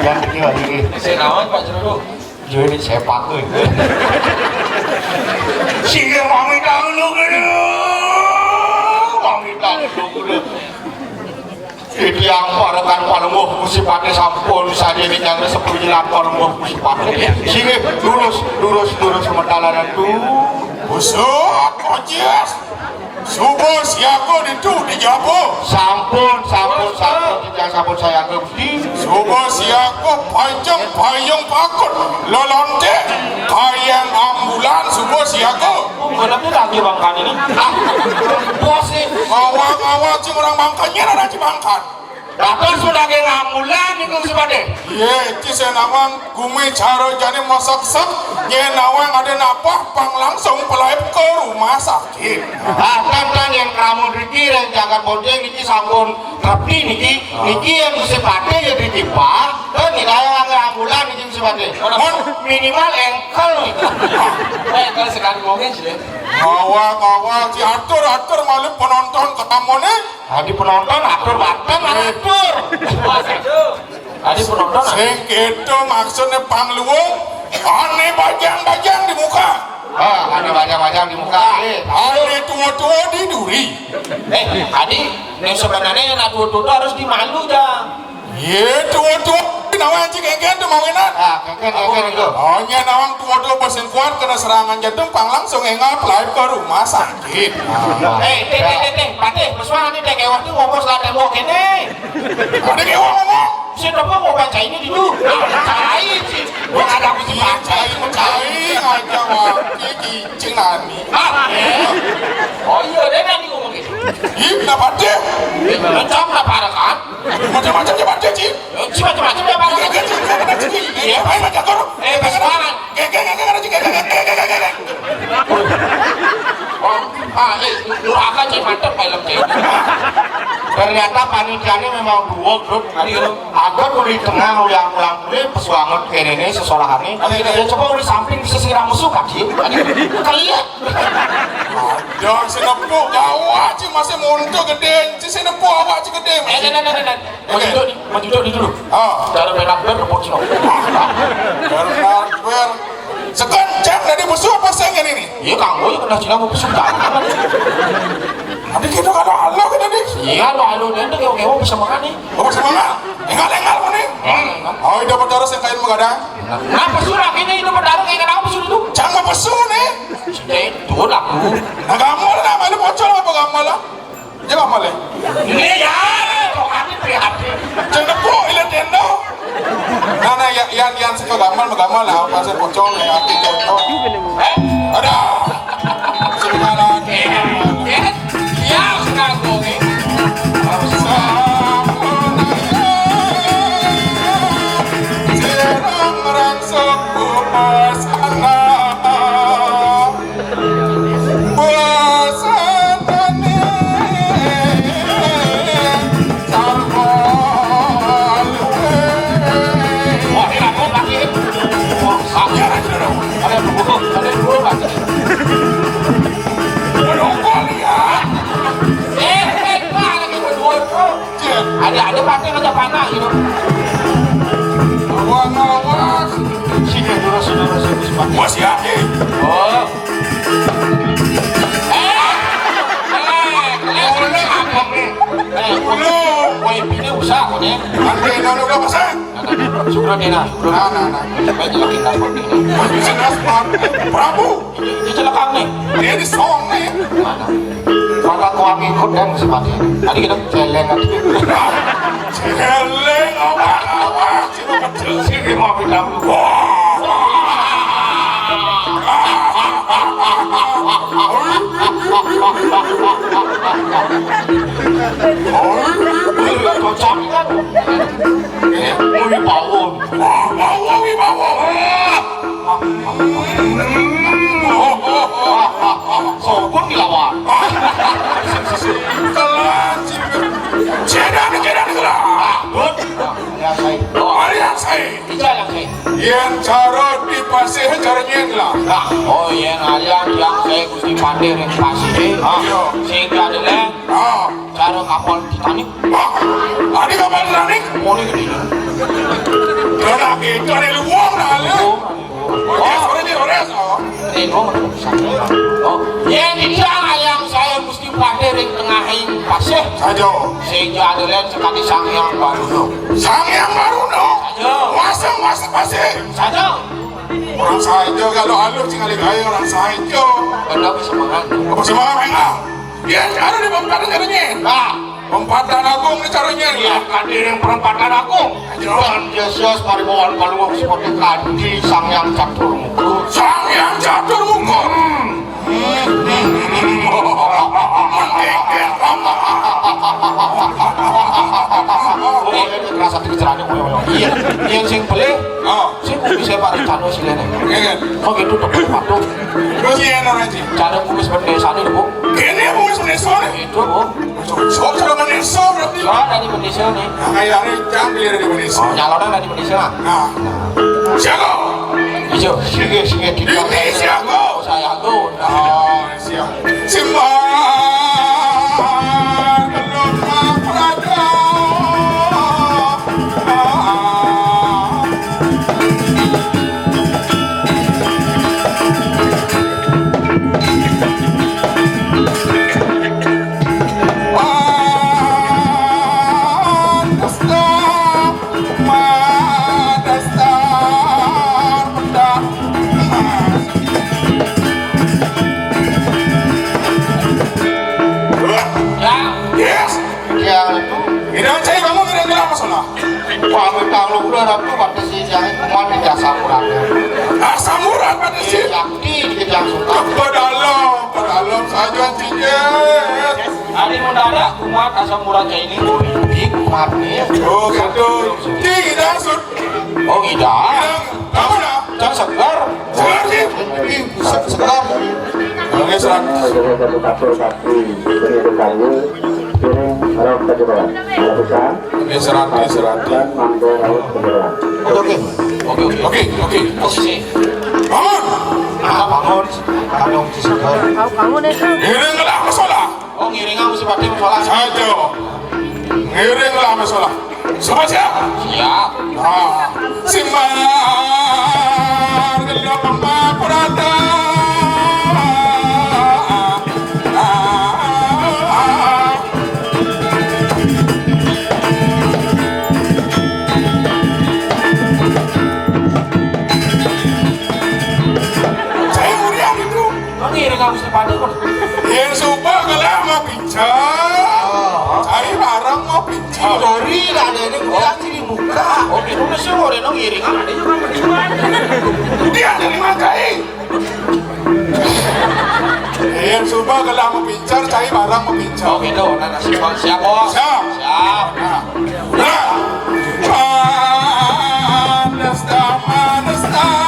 Yang ini, Pak, ini. Saya nawan, Pak Jero. Yo, ini sepak tuh. Sing mami tahu lu, mami tahu lu. Titiang parekan Palungguh Gusti Patih sampun sadéné nyangga sepuluh nyelat Palungguh Gusti Patih. Singgih, lurus, lurus, lurus, sementara tu. Busuk, ojes. Suba siaga ditu di jaba. Sampun, sampun, sampun, titiang sampun sayaga, Gusti. Suba siaga pajeng payung pakut lelonték kayang ambulan suba siaga. Oh, kenapa lagi bangkan ini? Ah, bos nih. Ngawa-ngawa cing orang bangkan, nyén ada cing bangkan. Dados sudah ge ngamulan niku Gusti Patih. Yé, ci sing nawang gumi cara jani masaksek, nyén nawang ada napah pang langsung pelaib ke rumah sakit. Ah, tan, tan, yang ramun riki, yang jagat Bonting niki sampun rapi niki, niki yang Gusti Patih ya ditipah, kan tidak yang ngamulan niki Gusti Patih. Mon minimal engkel niku. Engkel sekali mungkin sih. Ngawa, ngawa, ci atur, atur malu penonton ketamone. Adi penonton atur banten atur. Adi penonton. Sing kéto maksudné pangluung, ané bajang-bajang di muka. Ah, ané bajang-bajang di muka. Eh, ané tua-tua di duri. Eh, Adi, yang sebenarnya yang tua-tua harus dimalu, Jang. Yé, tua-tua, nawang cik kéngkén tu mawinan. Ah, kéngkén, kéngkén itu. Oh, nyén nawang tua-tua bersin kuat kena serangan jantung, pang langsung enggal pelaib ke rumah sakit. Eh, téh, téh, téh, téh, Patih, pesuan ini téh, kewah tuh ngomong setelah tembok ini. Ada kewah ngomong. Si Nopo mau baca ini dulu. Cai, sih. Gua ada aku sih, Patih. Cai, cai, aja, wah. Ini cing nani. Ah, eh. Oh iya, dia tadi ngomong gitu. Ih, kenapa dia? Macam apa, kan? Macam-macam dia, Patih, cing. Cing macam-macam dia, Patih. Iya, iya, iya. Iya, main macam korok. Eh, pas banget. Gek, gek, gek, gek, gek, gek, gek, gek, gek. Oh, ah, eh, durhaka, cek mantep film, cek. Ternyata panitiane memang duo grup tadi lho. Ada di tengah ulang-ulang kuwi pesuanget kene ne sesolahane. Ada, ada. Ya coba di samping sisi ramusu kaki. Ada keliat. Ada si nepuk awak ci masih muntuk gede, ci si nepuk awak ci gede. Eh, masih. Nah, nah, nah, nah, nah. Oke. Menjujur di, menjujur di dulu. Ah. Cara main akbar repot sino. Karena akbar. Sekan jam tadi musuh apa saingan ini? Iya, kanggo ya kena Cina mau besuk jangan. Tadi kita kata Allah kita di. Iya, lo anu dia tuh kewa-kewa bisa makan nih. Oh, bisa makan? Enggak, enggak, nih. Enggak, enggak. Oh, itu perkara yang kain menggadang. Nah, pesu lagi nih, itu perkara kayak kenapa pesu itu? Jangan pesu nih. Sudah itu laku. Nah, kamu lah, malu pocong apa kamu lah? Dia apa le? Ini ya, kok kami prihatin. Cendeko ile tendo. Nah, nah, ya, yan, yan, seko gamal, gamal lah, pasal pocong, ya, ati tendo. Eh? Ada. Sekarang. Eh, eh, ya, sekarang, eh. Serang rangsok sana. Bosan tani sarwa luwe. Wah, ini aku lagi. Wah, aku lagi dulu. Ada dulu, ada dulu, Pak. Menunggu lihat. Eh, eh, Pak, lagi berdua, Bro. Ada, ada pakai aja panah gitu. Awas, awas. Sini dulu, sini dulu, sini, sini. Masih ada. Oh. Eh, eh, eh, apa nih? Eh, ulo. Woi, ini usah, nih. Nanti kalau udah pasang. Sudah nih, nah. Nah, nah, nah. Baik, lagi lapor nih. Masih jelas, Pak. Prabu. Kecelakaan nih. Dia di song nih. Mana? Mata kuang ikut dan si mati. Tadi kita celeng aja. Celeng, awak, awak. Sini mau pindah. Wah. Cocok kan? Eh, mau dibawa. Wah, bawa, bawa. Sokun dilawan. Kelas. Cedan, cedan, kelas. Alias saya. Alias saya. Ija yang saya. Yen cara di pasih cara nyen lah. Nah, oh, yen alias yang saya Gusti Pandai yang pasih. Ah, iya. Sehingga ada leng. Ah. Cara kapal Titanic. Wah, ada kapal Titanic? Moni gede. Cara kita ada luang dah, le. Oh, oh. Ores, ores, ores, oh. Eh, gua mau pesan. Oh, ya, ini yang saya mesti pakai ring tengahing pasir. Saja. Sehingga ada lain sekali Sang Yang Baruno. Sang Yang Baruno? Saja. Masang, masang pasir. Saja. Orang saja kalau alur tinggal gaya orang saja. Kenapa semangat? Apa semangat, enggak? Yen cara di perempatan caranya. Nah, perempatan agung ni caranya. Iya, kan dia yang perempatan agung. Ayo. Dan Yesus paribawan paluwung seperti kanti Sang Yang Catur Mukur. Sang Yang Catur Mukur. Hmm. Oh, ini kerasa di kecerane, oh, oh, oh. Iya, yang sing beli, oh. Sing bisa Pak Ricano silene. Iya, kan? Oh, gitu, tepuk patung. Terus iya, Naraji. Cara kumis bendesa nih, Bu. Ini kumis bendesa nih? Itu, Bu. Sok, sok, sok, berarti. Oh, dari Indonesia nih. Nah, kayak hari jam dia dari Indonesia. Oh, nyalonnya dari Indonesia. Nah. Siapa? Iya, sige, sige, tidak. Indonesia, kok. Saya tuh. Oh, siap. Simbar belum praja. Ya. Yes. Ya, itu. Ini saya kamu kira-kira apa salah? Wah, mentang lu udah ada tuh, kata si Jahit, kuman di jasa murah. Asam urat, kata si. Sakti di jasa suka. Ke dalam, ke dalam saja, cincin. Hari mendadak, kuman asam uratnya ini, oh, ini kuman nih. Oh, gitu. Tidak, sud- Oh, tidak. Kamu dah. Kan segar. Segar, sih. Ih, se-, segar. Oke, segar. Satu, satu, satu. Piring. Rauh Pajeroan. Lapisan. Oke, serati, serati. Mangga rauh Pajeroan. Oke, oke. Oke, oke, oke. Posisi. Bangun. Ah, bangun. Kandung cisekan. Kau bangun itu. Ngiringlah masalah. Oh, ngiringan mesti pakai masalah. Saja. Ngiringlah masalah. Semua siap? Siap. Ah, simbah gelok pemapurata. Saya mulia itu. Ngiring harus dipadu. Yang suka kalah mau pincang. Cari barang mau pincang. Sorry, lah ada ini kuliah di muka. Oh, itu mesti mau ada ngiring. Dia ada lima kali. Yang suka kalah mau pincang, cari barang mau pincang. Oh, gitu. Nah, nah, siap, siap, Bos. Siap. Siap. Nah. Panas dah, panas dah.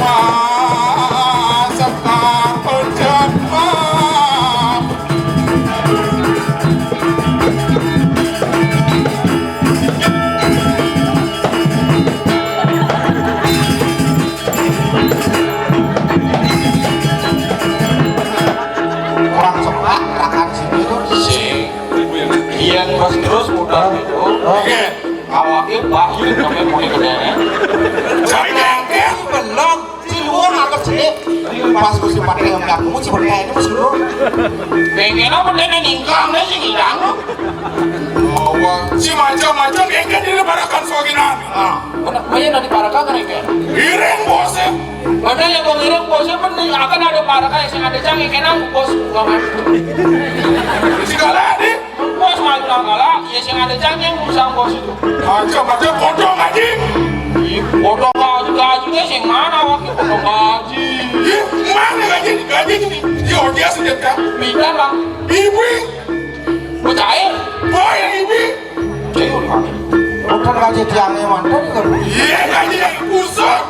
Wah, sekar pencemar. Orang sepak rakan sini tuh. Sing. Yang terus-terus mudah gitu. Oke. Awaknya bahaya sampai mulai ke daerah. Cari ngangkir. Belum. Si luar nangkep sini. Pas gue si pakai yang belakang, si pakai ini masih dulu. Pengen apa dia ningkang deh si ngilang. Oh, wah. Si macam-macam engke dilebarakan soginan. Ah, benar, banyak dari para kakak engke. Iring bosnya. Benar ya, Bang, iring bosnya penting. Akan ada para kakak yang ada cang, engke nang bos. Segala di. Bos mah bilang kalah, ya sing ada cang yang usang bos itu. Macam-macam potong gaji. Ih, potong gaji, gajinya sing mana wakil potong gaji? Ih, mana gaji? Gaji ini. Dia ordia sejak kan? Minta, Bang. Ibu. Percaya? Boy, ibu. Cewek, Bang. Potong gaji tiangnya mantan kan? Iya, gaji yang kusut.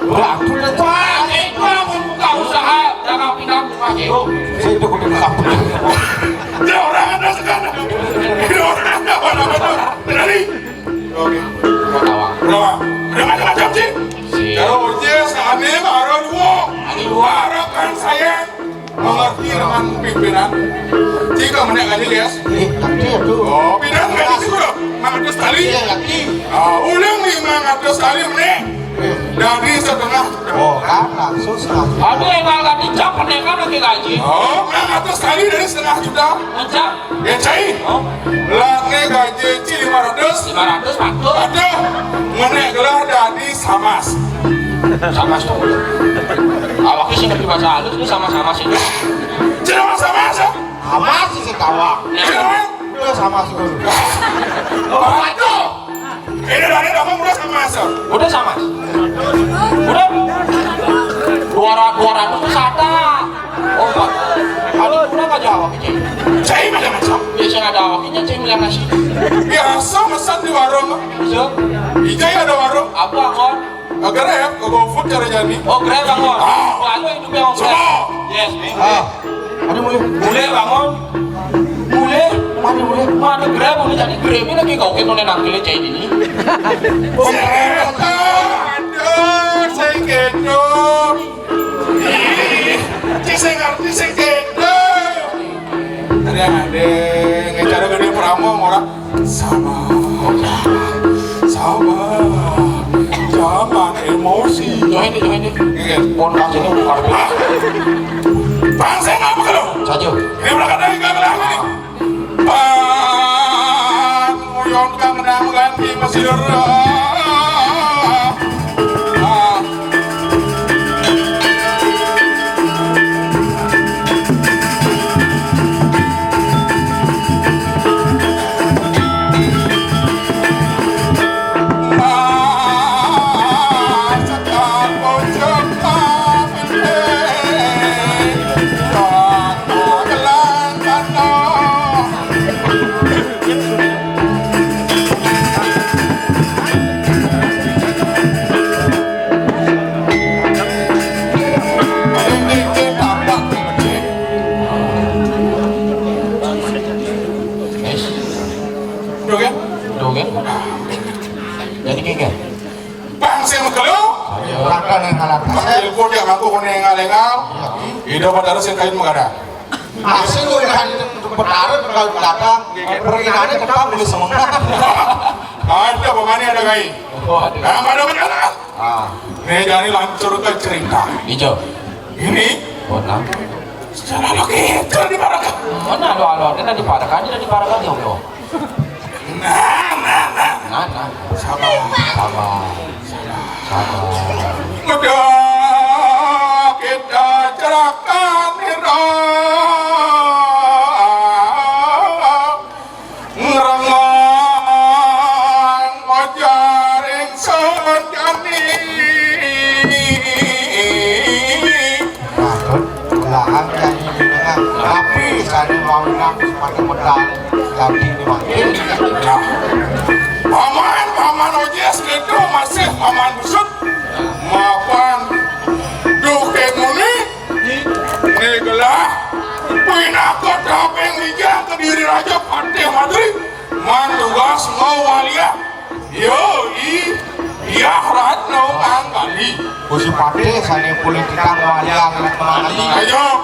Waduh, itu. Wah, itu aku buka usaha dagang pinang buka jero. Saya itu kudu buka. Dia orang ada sekarang. Dia orang ada mana-mana. Berani. Oke. Berapa? Berapa? Ada macam-macam sih. Kalau ujian saatnya baru dua. Ada dua. Harapan saya mengerti dengan pimpinan. Tiga menit aja, guys. Eh, tapi ya tuh. Oh, pimpinan nggak di situ loh. Mangatus tali. Iya, lagi. Ah, ulang nih mangatus tali menit. Dari setengah. Oh, kan langsung setengah. Aduh, yang nggak dicap pendekar lagi gaji. Oh, mangatus tali dari setengah juta. Ngecap. Ya, cai. Oh. Lah, ini gaji ci lima ratus. Lima ratus, patut. Patut. Menek gelah dari samas. Samas tuh. Awaknya sih ngerti bahasa halus, ini sama-sama sih. Cina samas, ya? Samas sih, kawan. Ya. Cina. Udah samas dulu. Patut. Ini dari kamu udah samas, ya? Udah samas. Udah. Dua ratus, dua ratus tuh sata. Oh, Pak. Aduh, udah nggak jawab, Cai. Cai macam-macam. Ya, saya ada awaknya, Cai bilang nasi. Biasa pesan di warung. Bisa. Ijai ada warung. Apa, Kon? Grab, ke GoFood cara jadi. Oh, Grab, Bang, Kon. Ah. Wah, lu hidupnya, Bang, Grab. Semua. Yes, nih. Ah. Ada mulai. Mulai, Bang, Kon. Mulai. Mana mulai? Mana Grab, mulai jadi Grab ini lagi kau kena nangkil Cai ini. Aduh, saya kena. Ih, ci sing ngerti sing kena. Ada, ada, ngejar gede peramong orang. Sabar, sabar, jangan emosi. Join deh, join deh. Iya. Pon kasih ini bukan. Ah. Bang, saya nggak perlu. Saja. Ini berangkat dari kami lagi nih. Bang, Uyong kang menang ganti Mesir. Ah. Sing mengkelu. Kata ning ngalah. Telepon dia mangku kono ngalengal. Ida Betara sing kain magadan. Asing udah hari itu Betara kalau datang, perinaannya kita boleh semangat. Ada pemane ada kai. Nah, pada berjalan. Ah. Nih, jadi lanjut ke cerita. Ijo. Ini. Oh, nah. Secara logika di mana? Mana ada, ada, ada di Parakan, ada di Parakan, ya Allah. Nah, nah, nah. Nah, nah. Sabar, sabar, sabar. Udah kita cerahkan, Nira. Ngrengang majaring sejani. Maksud belahan jadi menengah. Tapi saya mau nak sepatu pedang. Tapi ini makin. Nah, paman, paman Ojes gitu masih paman busut. Mapan duke muni. Ini gelah pinaka taping lijang Kediri Raja Patih Madri. Man tugas mau walia. Yo, i, iya, Ratno Manggali. Gusti Patih, saya politika walia, Ratno Manggali. Ayo,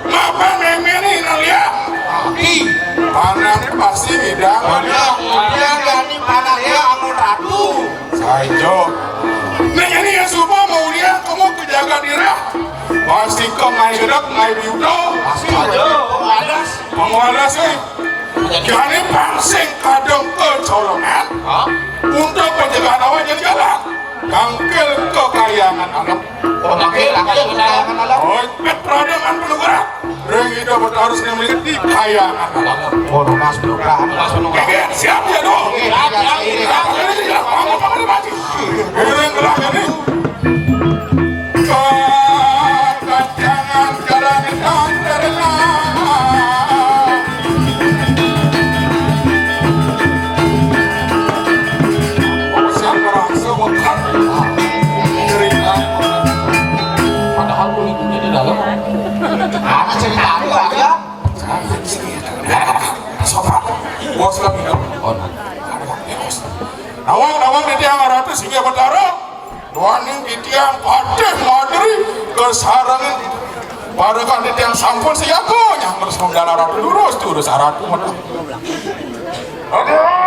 ngapa memilih Nalia? Tapi panane pasti bidang walia. Walia, Gani, Panalia, Amun Ratu. Saijo. Ning ini ya, supa mau dia kamu ke jaga dirah. Pasti ke ngai gedek, ngai biuto. Pasti aja. Pengalas. Pengalas, eh. Jadi pangsing kadang kecolongan. Hah? Untuk pencegahan awak jadi galak. Tangkil ke kayangan alam. Oh, tangkil, tangkil ke kayangan alam. Oh, pet peradangan penugaran. Ring Ida Betara sing melihat di kayangan alam. Oh, lunas penugaran. Lunas penugaran. Oke, siap ya, dong. Oke, siap, siap, siap. Siap, siap, siap. Panggung, panggung, maju. Ring gerak ini. Kacang-kacangan jalan hitam terang. Siapa rasa makan? Cerita. Padahal kulitnya di dalam. Ada cerita apa ya? Sopan. Bos lagi dong. Oh, nah. Nawang-nawang di tiang ratus hingga Betara. Duaning titiang Patih Madri kasarengin parekan titiang sampun siaga nyamber semendal aratu lurus, lurus aratu medal. Aduh.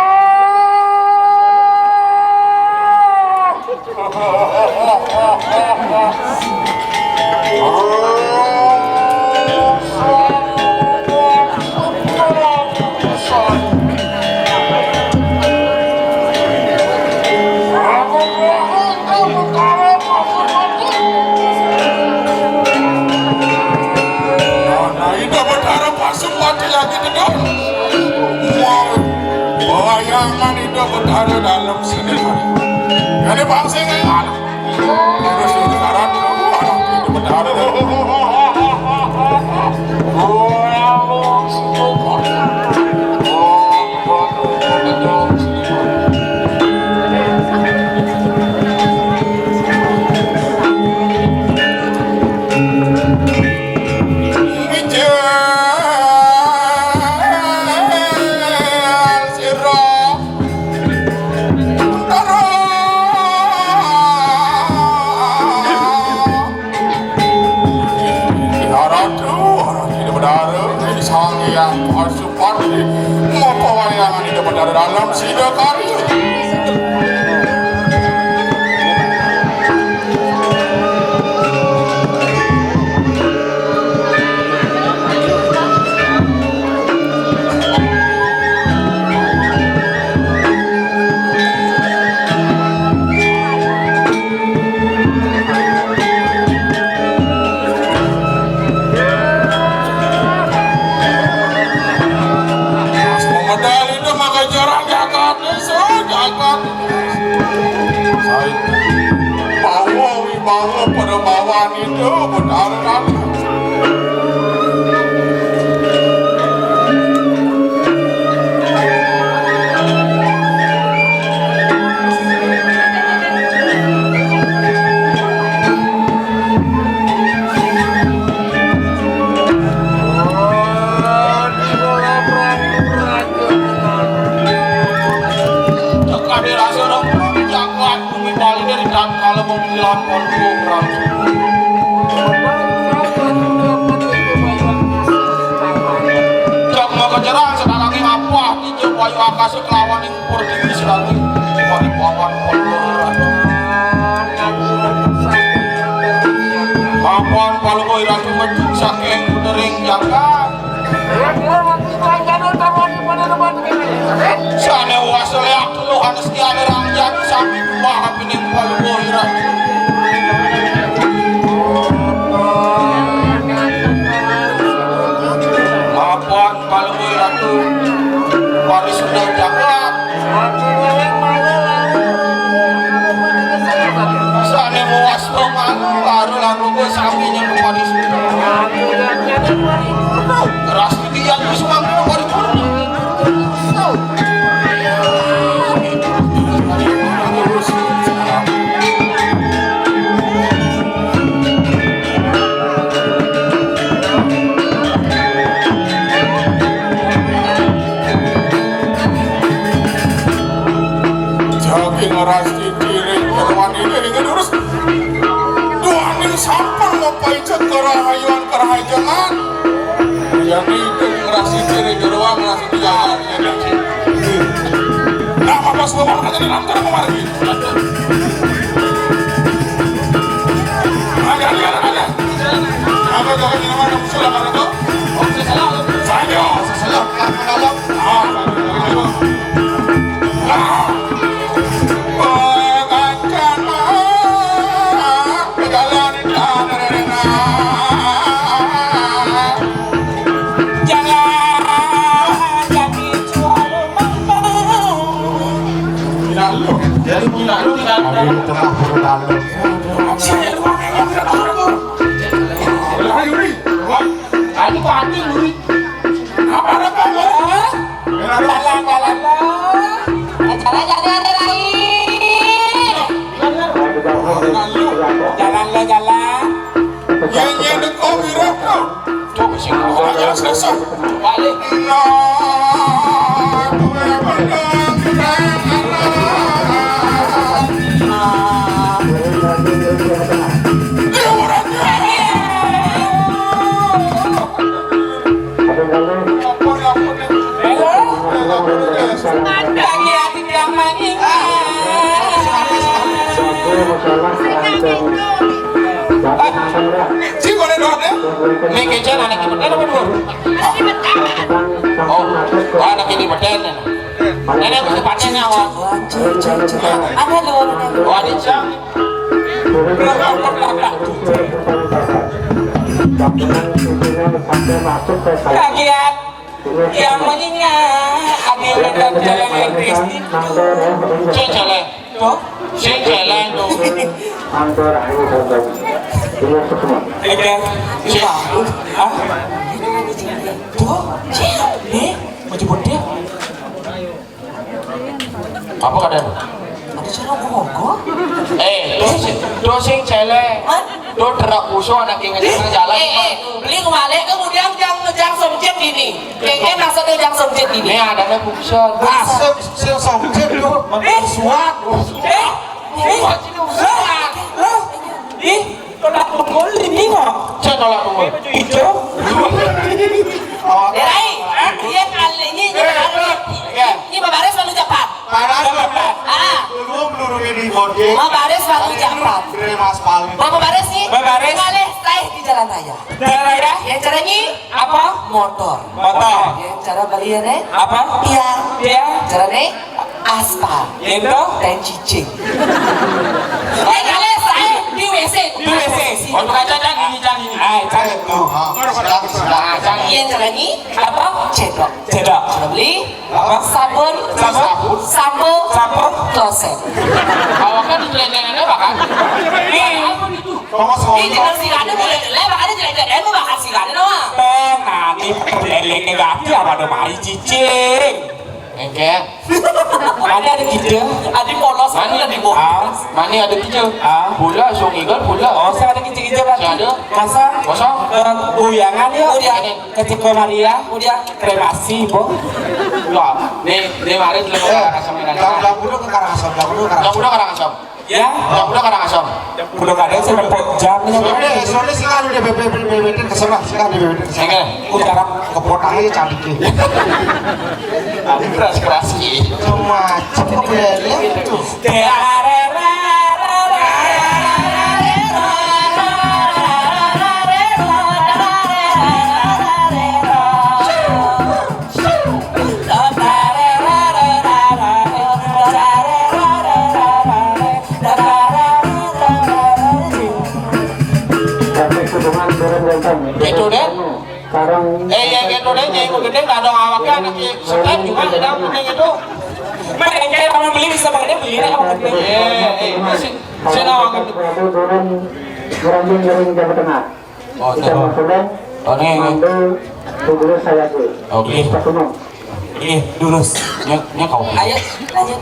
Nah, nah, Ida Betara pasung mati lagi, Dedon. Wah, bayangan Ida Betara dalam sini. Jadi bangsa yang terus, terus, aduh, aduh, Ida Betara. Ratu, Ratu Ida Betara, Sang Hyang Pasupati, mapa wayangan Ida Betara dalam sida karya. Medal itu maka jarang jagat, desa jagat. Sai. Bawa wibawa pada bawan itu, Betara Ratu. Dan kalau mau bilang Prabu Prabu. Cok mau kejerang sedangane apa? Ijo bayu akase kelawan ing pur dhewe sedangane. Mari pawan Prabu Prabu. Pawan Prabu Prabu medhun saking utering jagat. Sane wasa leak telu anes tiane ranjang sami buah apining Palungguh Ratu. Mapan Palungguh Ratu, parisuda jagat. Sane muas pemalu karo lagu sami nyang parisuda. Ras titiang wis mangko paripurna. Daging ras titiring kewan ini dengan urus. Tuaning sampun ngopai cekara hayuan kerahajengan. Yang itu ngerasi ciri jeroan, ngerasi tiangan. Nah, apa semua orang aja di lantar kemarin? Ada, ada, ada, ada. Apa kau ini mana? Silakan itu. Saja. Ah, Ayo, Ri. Ayo, Pak Ati, Ri. Apa, apa, apa? Jalan, jalan, jalan. Jalan, jalan, jalan. Jalan, jalan, jalan. Yen, yen, kok ira, kok. Coba sing ngomong aja, selesai. Balik. Nah, gue bener, kita kalah. Nah. Dia orang Ning kecen anak iki meten apa dhuwur? Oh, oh, anak iki meten. Nenek mesti paten ya, Wak. Ada lho. Oh, ada jam. Kagiat yang mengingat akhirnya dan jalan Inggris. Sing jalan. Tuh, sing jalan tuh. Oke. Sing. Hah? Tuh, sing. Nih, mau jemput dia. Apa kadang? Ada cara kok? Eh, tuh sing, tuh sing celek. Hah? Tuh derak kuso anak yang ngejar jalan. Eh, eh, beli kembali kemudian jang, jang somjet ini. Kengken maksudnya jang somjet ini. Ini adanya buksen. Maksud sing somjet tuh. Eh, suat. Eh, eh, suat. Ih, kena pukul ini kok. Cek tolak pukul. Hijau. Derai, dia kali ini, ini, ini, ini babaris malu cepat. Parah. Ah. Belum, belum ini konde. Babaris malu cepat. Babaris nih. Babaris. Ngalih, saya di jalan raya. Jalan raya? Yang caranya apa? Motor. Motor. Yang cara beli ya, nih? Apa? Tiang. Tiang. Caranya aspal. Itu? Dan cicing. Eh, kalian saya di W C. Di W C. Untuk aja dan ini, dan ini. Ah, itu. Silakan, silakan. Yang caranya apa? Cedok. Cedok. Cara beli? Apa? Sabun. Sabun. Sampo. Sampo. Kloset. Awaknya di celengan apa kan? Ini. Ini jelas sih ada boleh jelek, makanya jelek-jelek mau makan sih ada doang. Teng, nanti jelek negatif apa ada mari cicing. Engke. Mana ada gitu? Adi polos, mana di bawah. Ah, mana ada gitu? Ah. Bola, song igal, bola. Oh, saya ada gitu-gitu berarti. Saya ada. Masa? Kosong. Eh, uyangan yuk. Udah. Kecil Maria. Udah. Kremasi, Bo. Wah, nih, nih mari dulu ke Karangasem. Jam dua puluh ke Karangasem, jam dua puluh ke Karangasem. Jam dua Karangasem. Ya, ya udah, kadang asal. Udah kadang saya nepot jam ini. Soalnya, soalnya sih kan udah bebek bebek ke sana, sih kan udah bebek ke sana. Enggak. Udah kepotong aja cantiknya. Ada keras-keras gitu. Macam apa ya? Gitu deh. Sekarang eh, ya gitu deh, ya itu gede, nggak ada awaknya, anak setan juga, udah, mending itu. Mereka yang mau beli bisa pakai beli deh, awak gede. Eh, eh, si, si nawang. Turun, turun, turun, Jawa Tengah. Oh, kita tuh. Mau turun, oh, nih, nih. Mandu, Bugulu, saya tuh. Oke. Pak Gunung. Ih, durus. Nya, nya kau. Ayo, lanjut.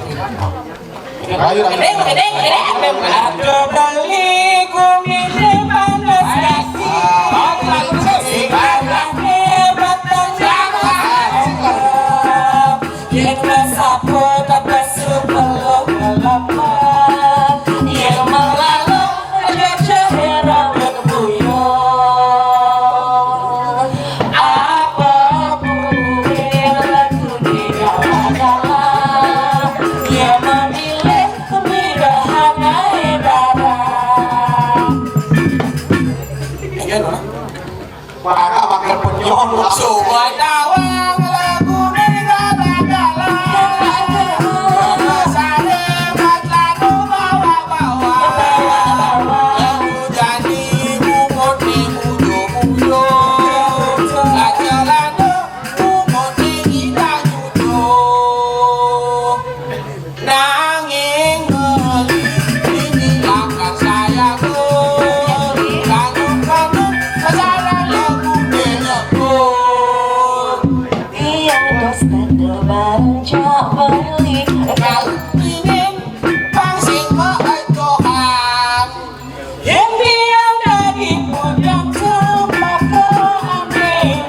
Ayo, lanjut. Gedeng, gedeng, gedeng. Aku beli gumi di panas kasih. Otak sih, karena hebat dan jago. Kita sapu, tapi sebelum melamar. Yang melalu Para makan penyong. Subhanallah, lagu dari gala-gala. Sare mat lagu bawa-bawa. Lagu jadi bubut di bujur-bujur. Lagu-lagu bubut di gila-gila. Nanging beli ini akan saya pun. Kalau kamu masalah lagu beda pun. Tiada standar barang cak beli. Kalau ingin pangsit mah Tuhan. Yang dia dari punya cempaka aneh.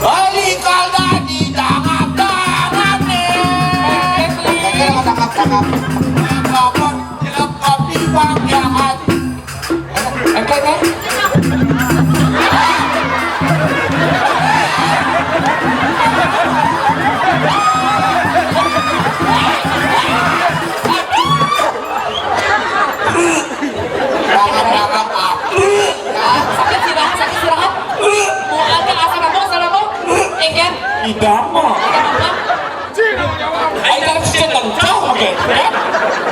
Balik kalau di tangan-tangan nih. Tangkap, tangkap. Dilepon, dilepon, dilepon, ya, hati. Oke, kan? Sakit istirahat, sakit istirahat. Mau ada asam lambung, asam lambung. Enggan. Tidak mau. Ayo, kita cek dong, jauh, oke, ya.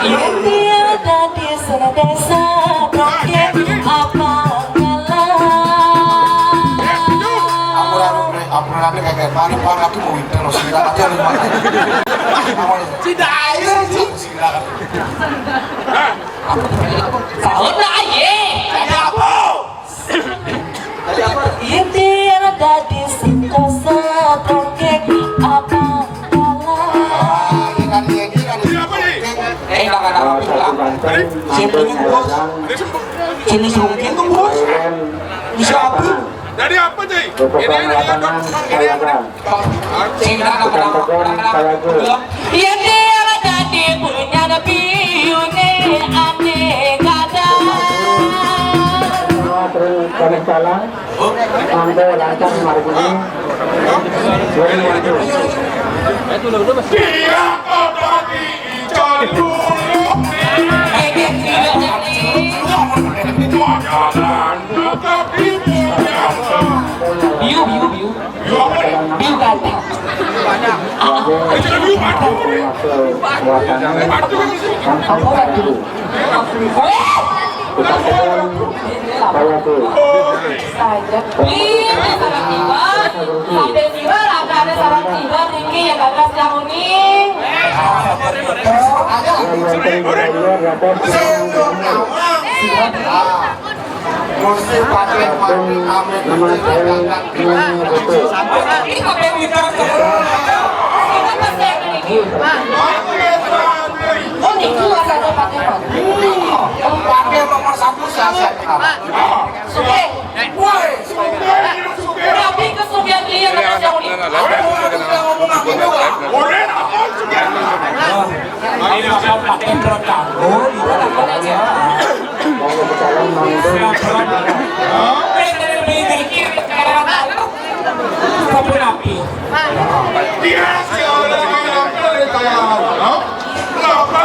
Ini ada di sana desa, oke, apa kalah? Ampun, ampun, ampun, ampun, kayak, kayak, paling, paling aku mau minta, lo sila aja, lu, Pak. Tidak aja, sih. Sila. Sahur lah, aye. Ada apa? Itiar dadi sentosa tokek apa kalah. Ah, ini kan dia, ini kan dia. Eh, enggak, enggak, enggak, enggak. Siapa ini, Bos? Sini sungkin tuh, Bos. Bisa apa? Dari apa, Jai? Ini, ini, ini, ini. Sing, tenang, tenang, tenang, tenang. Iya, dia dadi punya nabi, yune ane kada. Terus kami salam. Mangga lancar mari sini. Iya, kok tadi ijo dulu. Eh, dia tidak jadi. Biu, biu, biu. Biu ganteng. Apa lagi? Saja. Ih, ada sarang tiba. Sampai tiba, ada sarang tiba, Riki, ya, Bagas, yang uning. Gusti Patih Patih Amin. Ini apa yang kita? Oh, ini keluar dari Patih Patih. Patih nomor satu saya siap. Oke. Woi, Suke, Suke. Tapi ke Suke. Dia beli yang namanya Uli. Ini bakal pakai perut kamu, gimana? Siapa yang lebih mikir, kamu napi? Dia si orang yang dari kayak apa? Kenapa?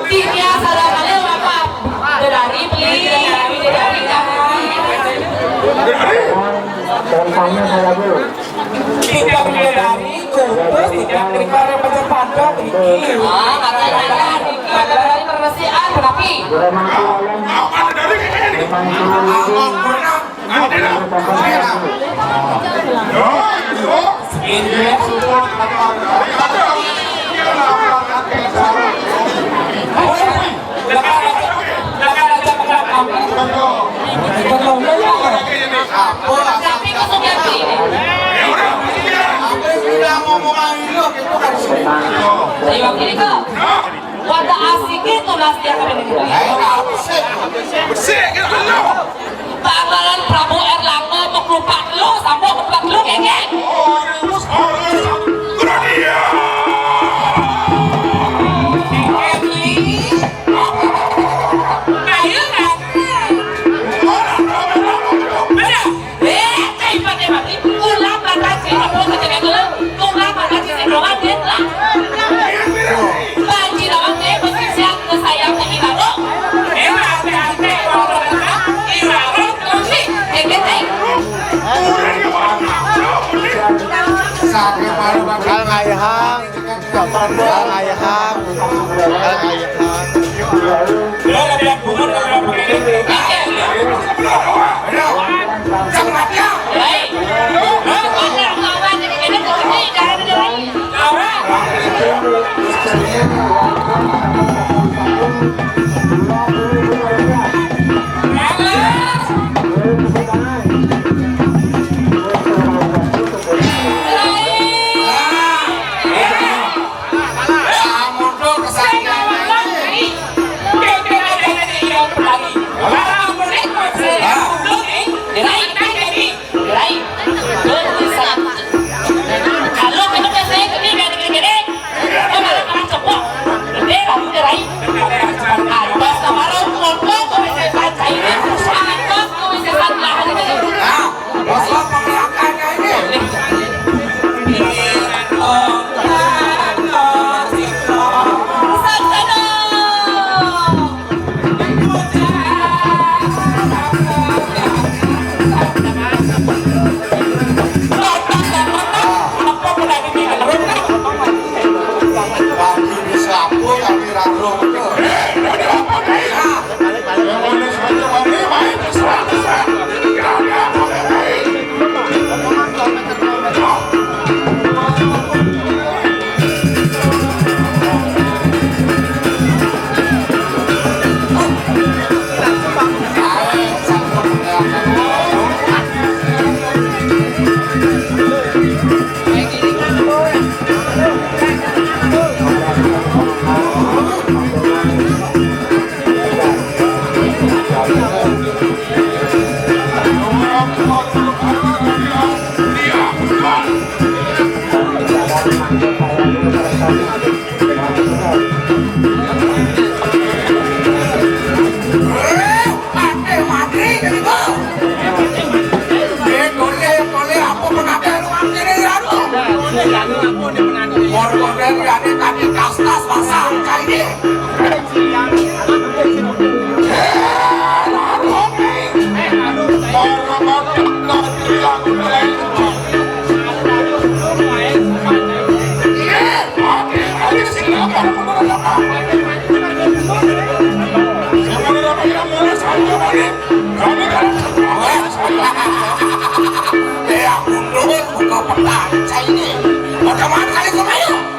Iya, salam alaikum, Bapak. Dari beli, dari kami. Gampangnya saya, Bu. Tiga bidadari, kumpul, tiga daripada pecah panda, bikin. Ah, kata-kata, kata-kata permesian, tapi. Memang sulit. Memang sulit. Ini. Tapi kok sudah gini? Ayo, gini kok. Wadah asik itu nasi yang kami dengar. Bersih, bersih, kita dulu. Bakalan Prabu Erlangga mau kelupak lu, sambung kelupak lu, geng, geng. Ayo, Kak. Bener. Eh, teh, mati, mati. Ulah mata cik, apa kerja kagak? Ulah mata cik, sing doang, dia telah. Banci doang, dia posisi yang ke saya, ini baru. Eh, ate, ate, orang, orang, orang, ini baru, orang, ini. Eh, eh, eh. Kal ngayahang. Kal ngayahang. Kal ngayahang.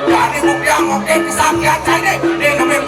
Jadi buktian ngoke kesaktian saya ini, dia nemuin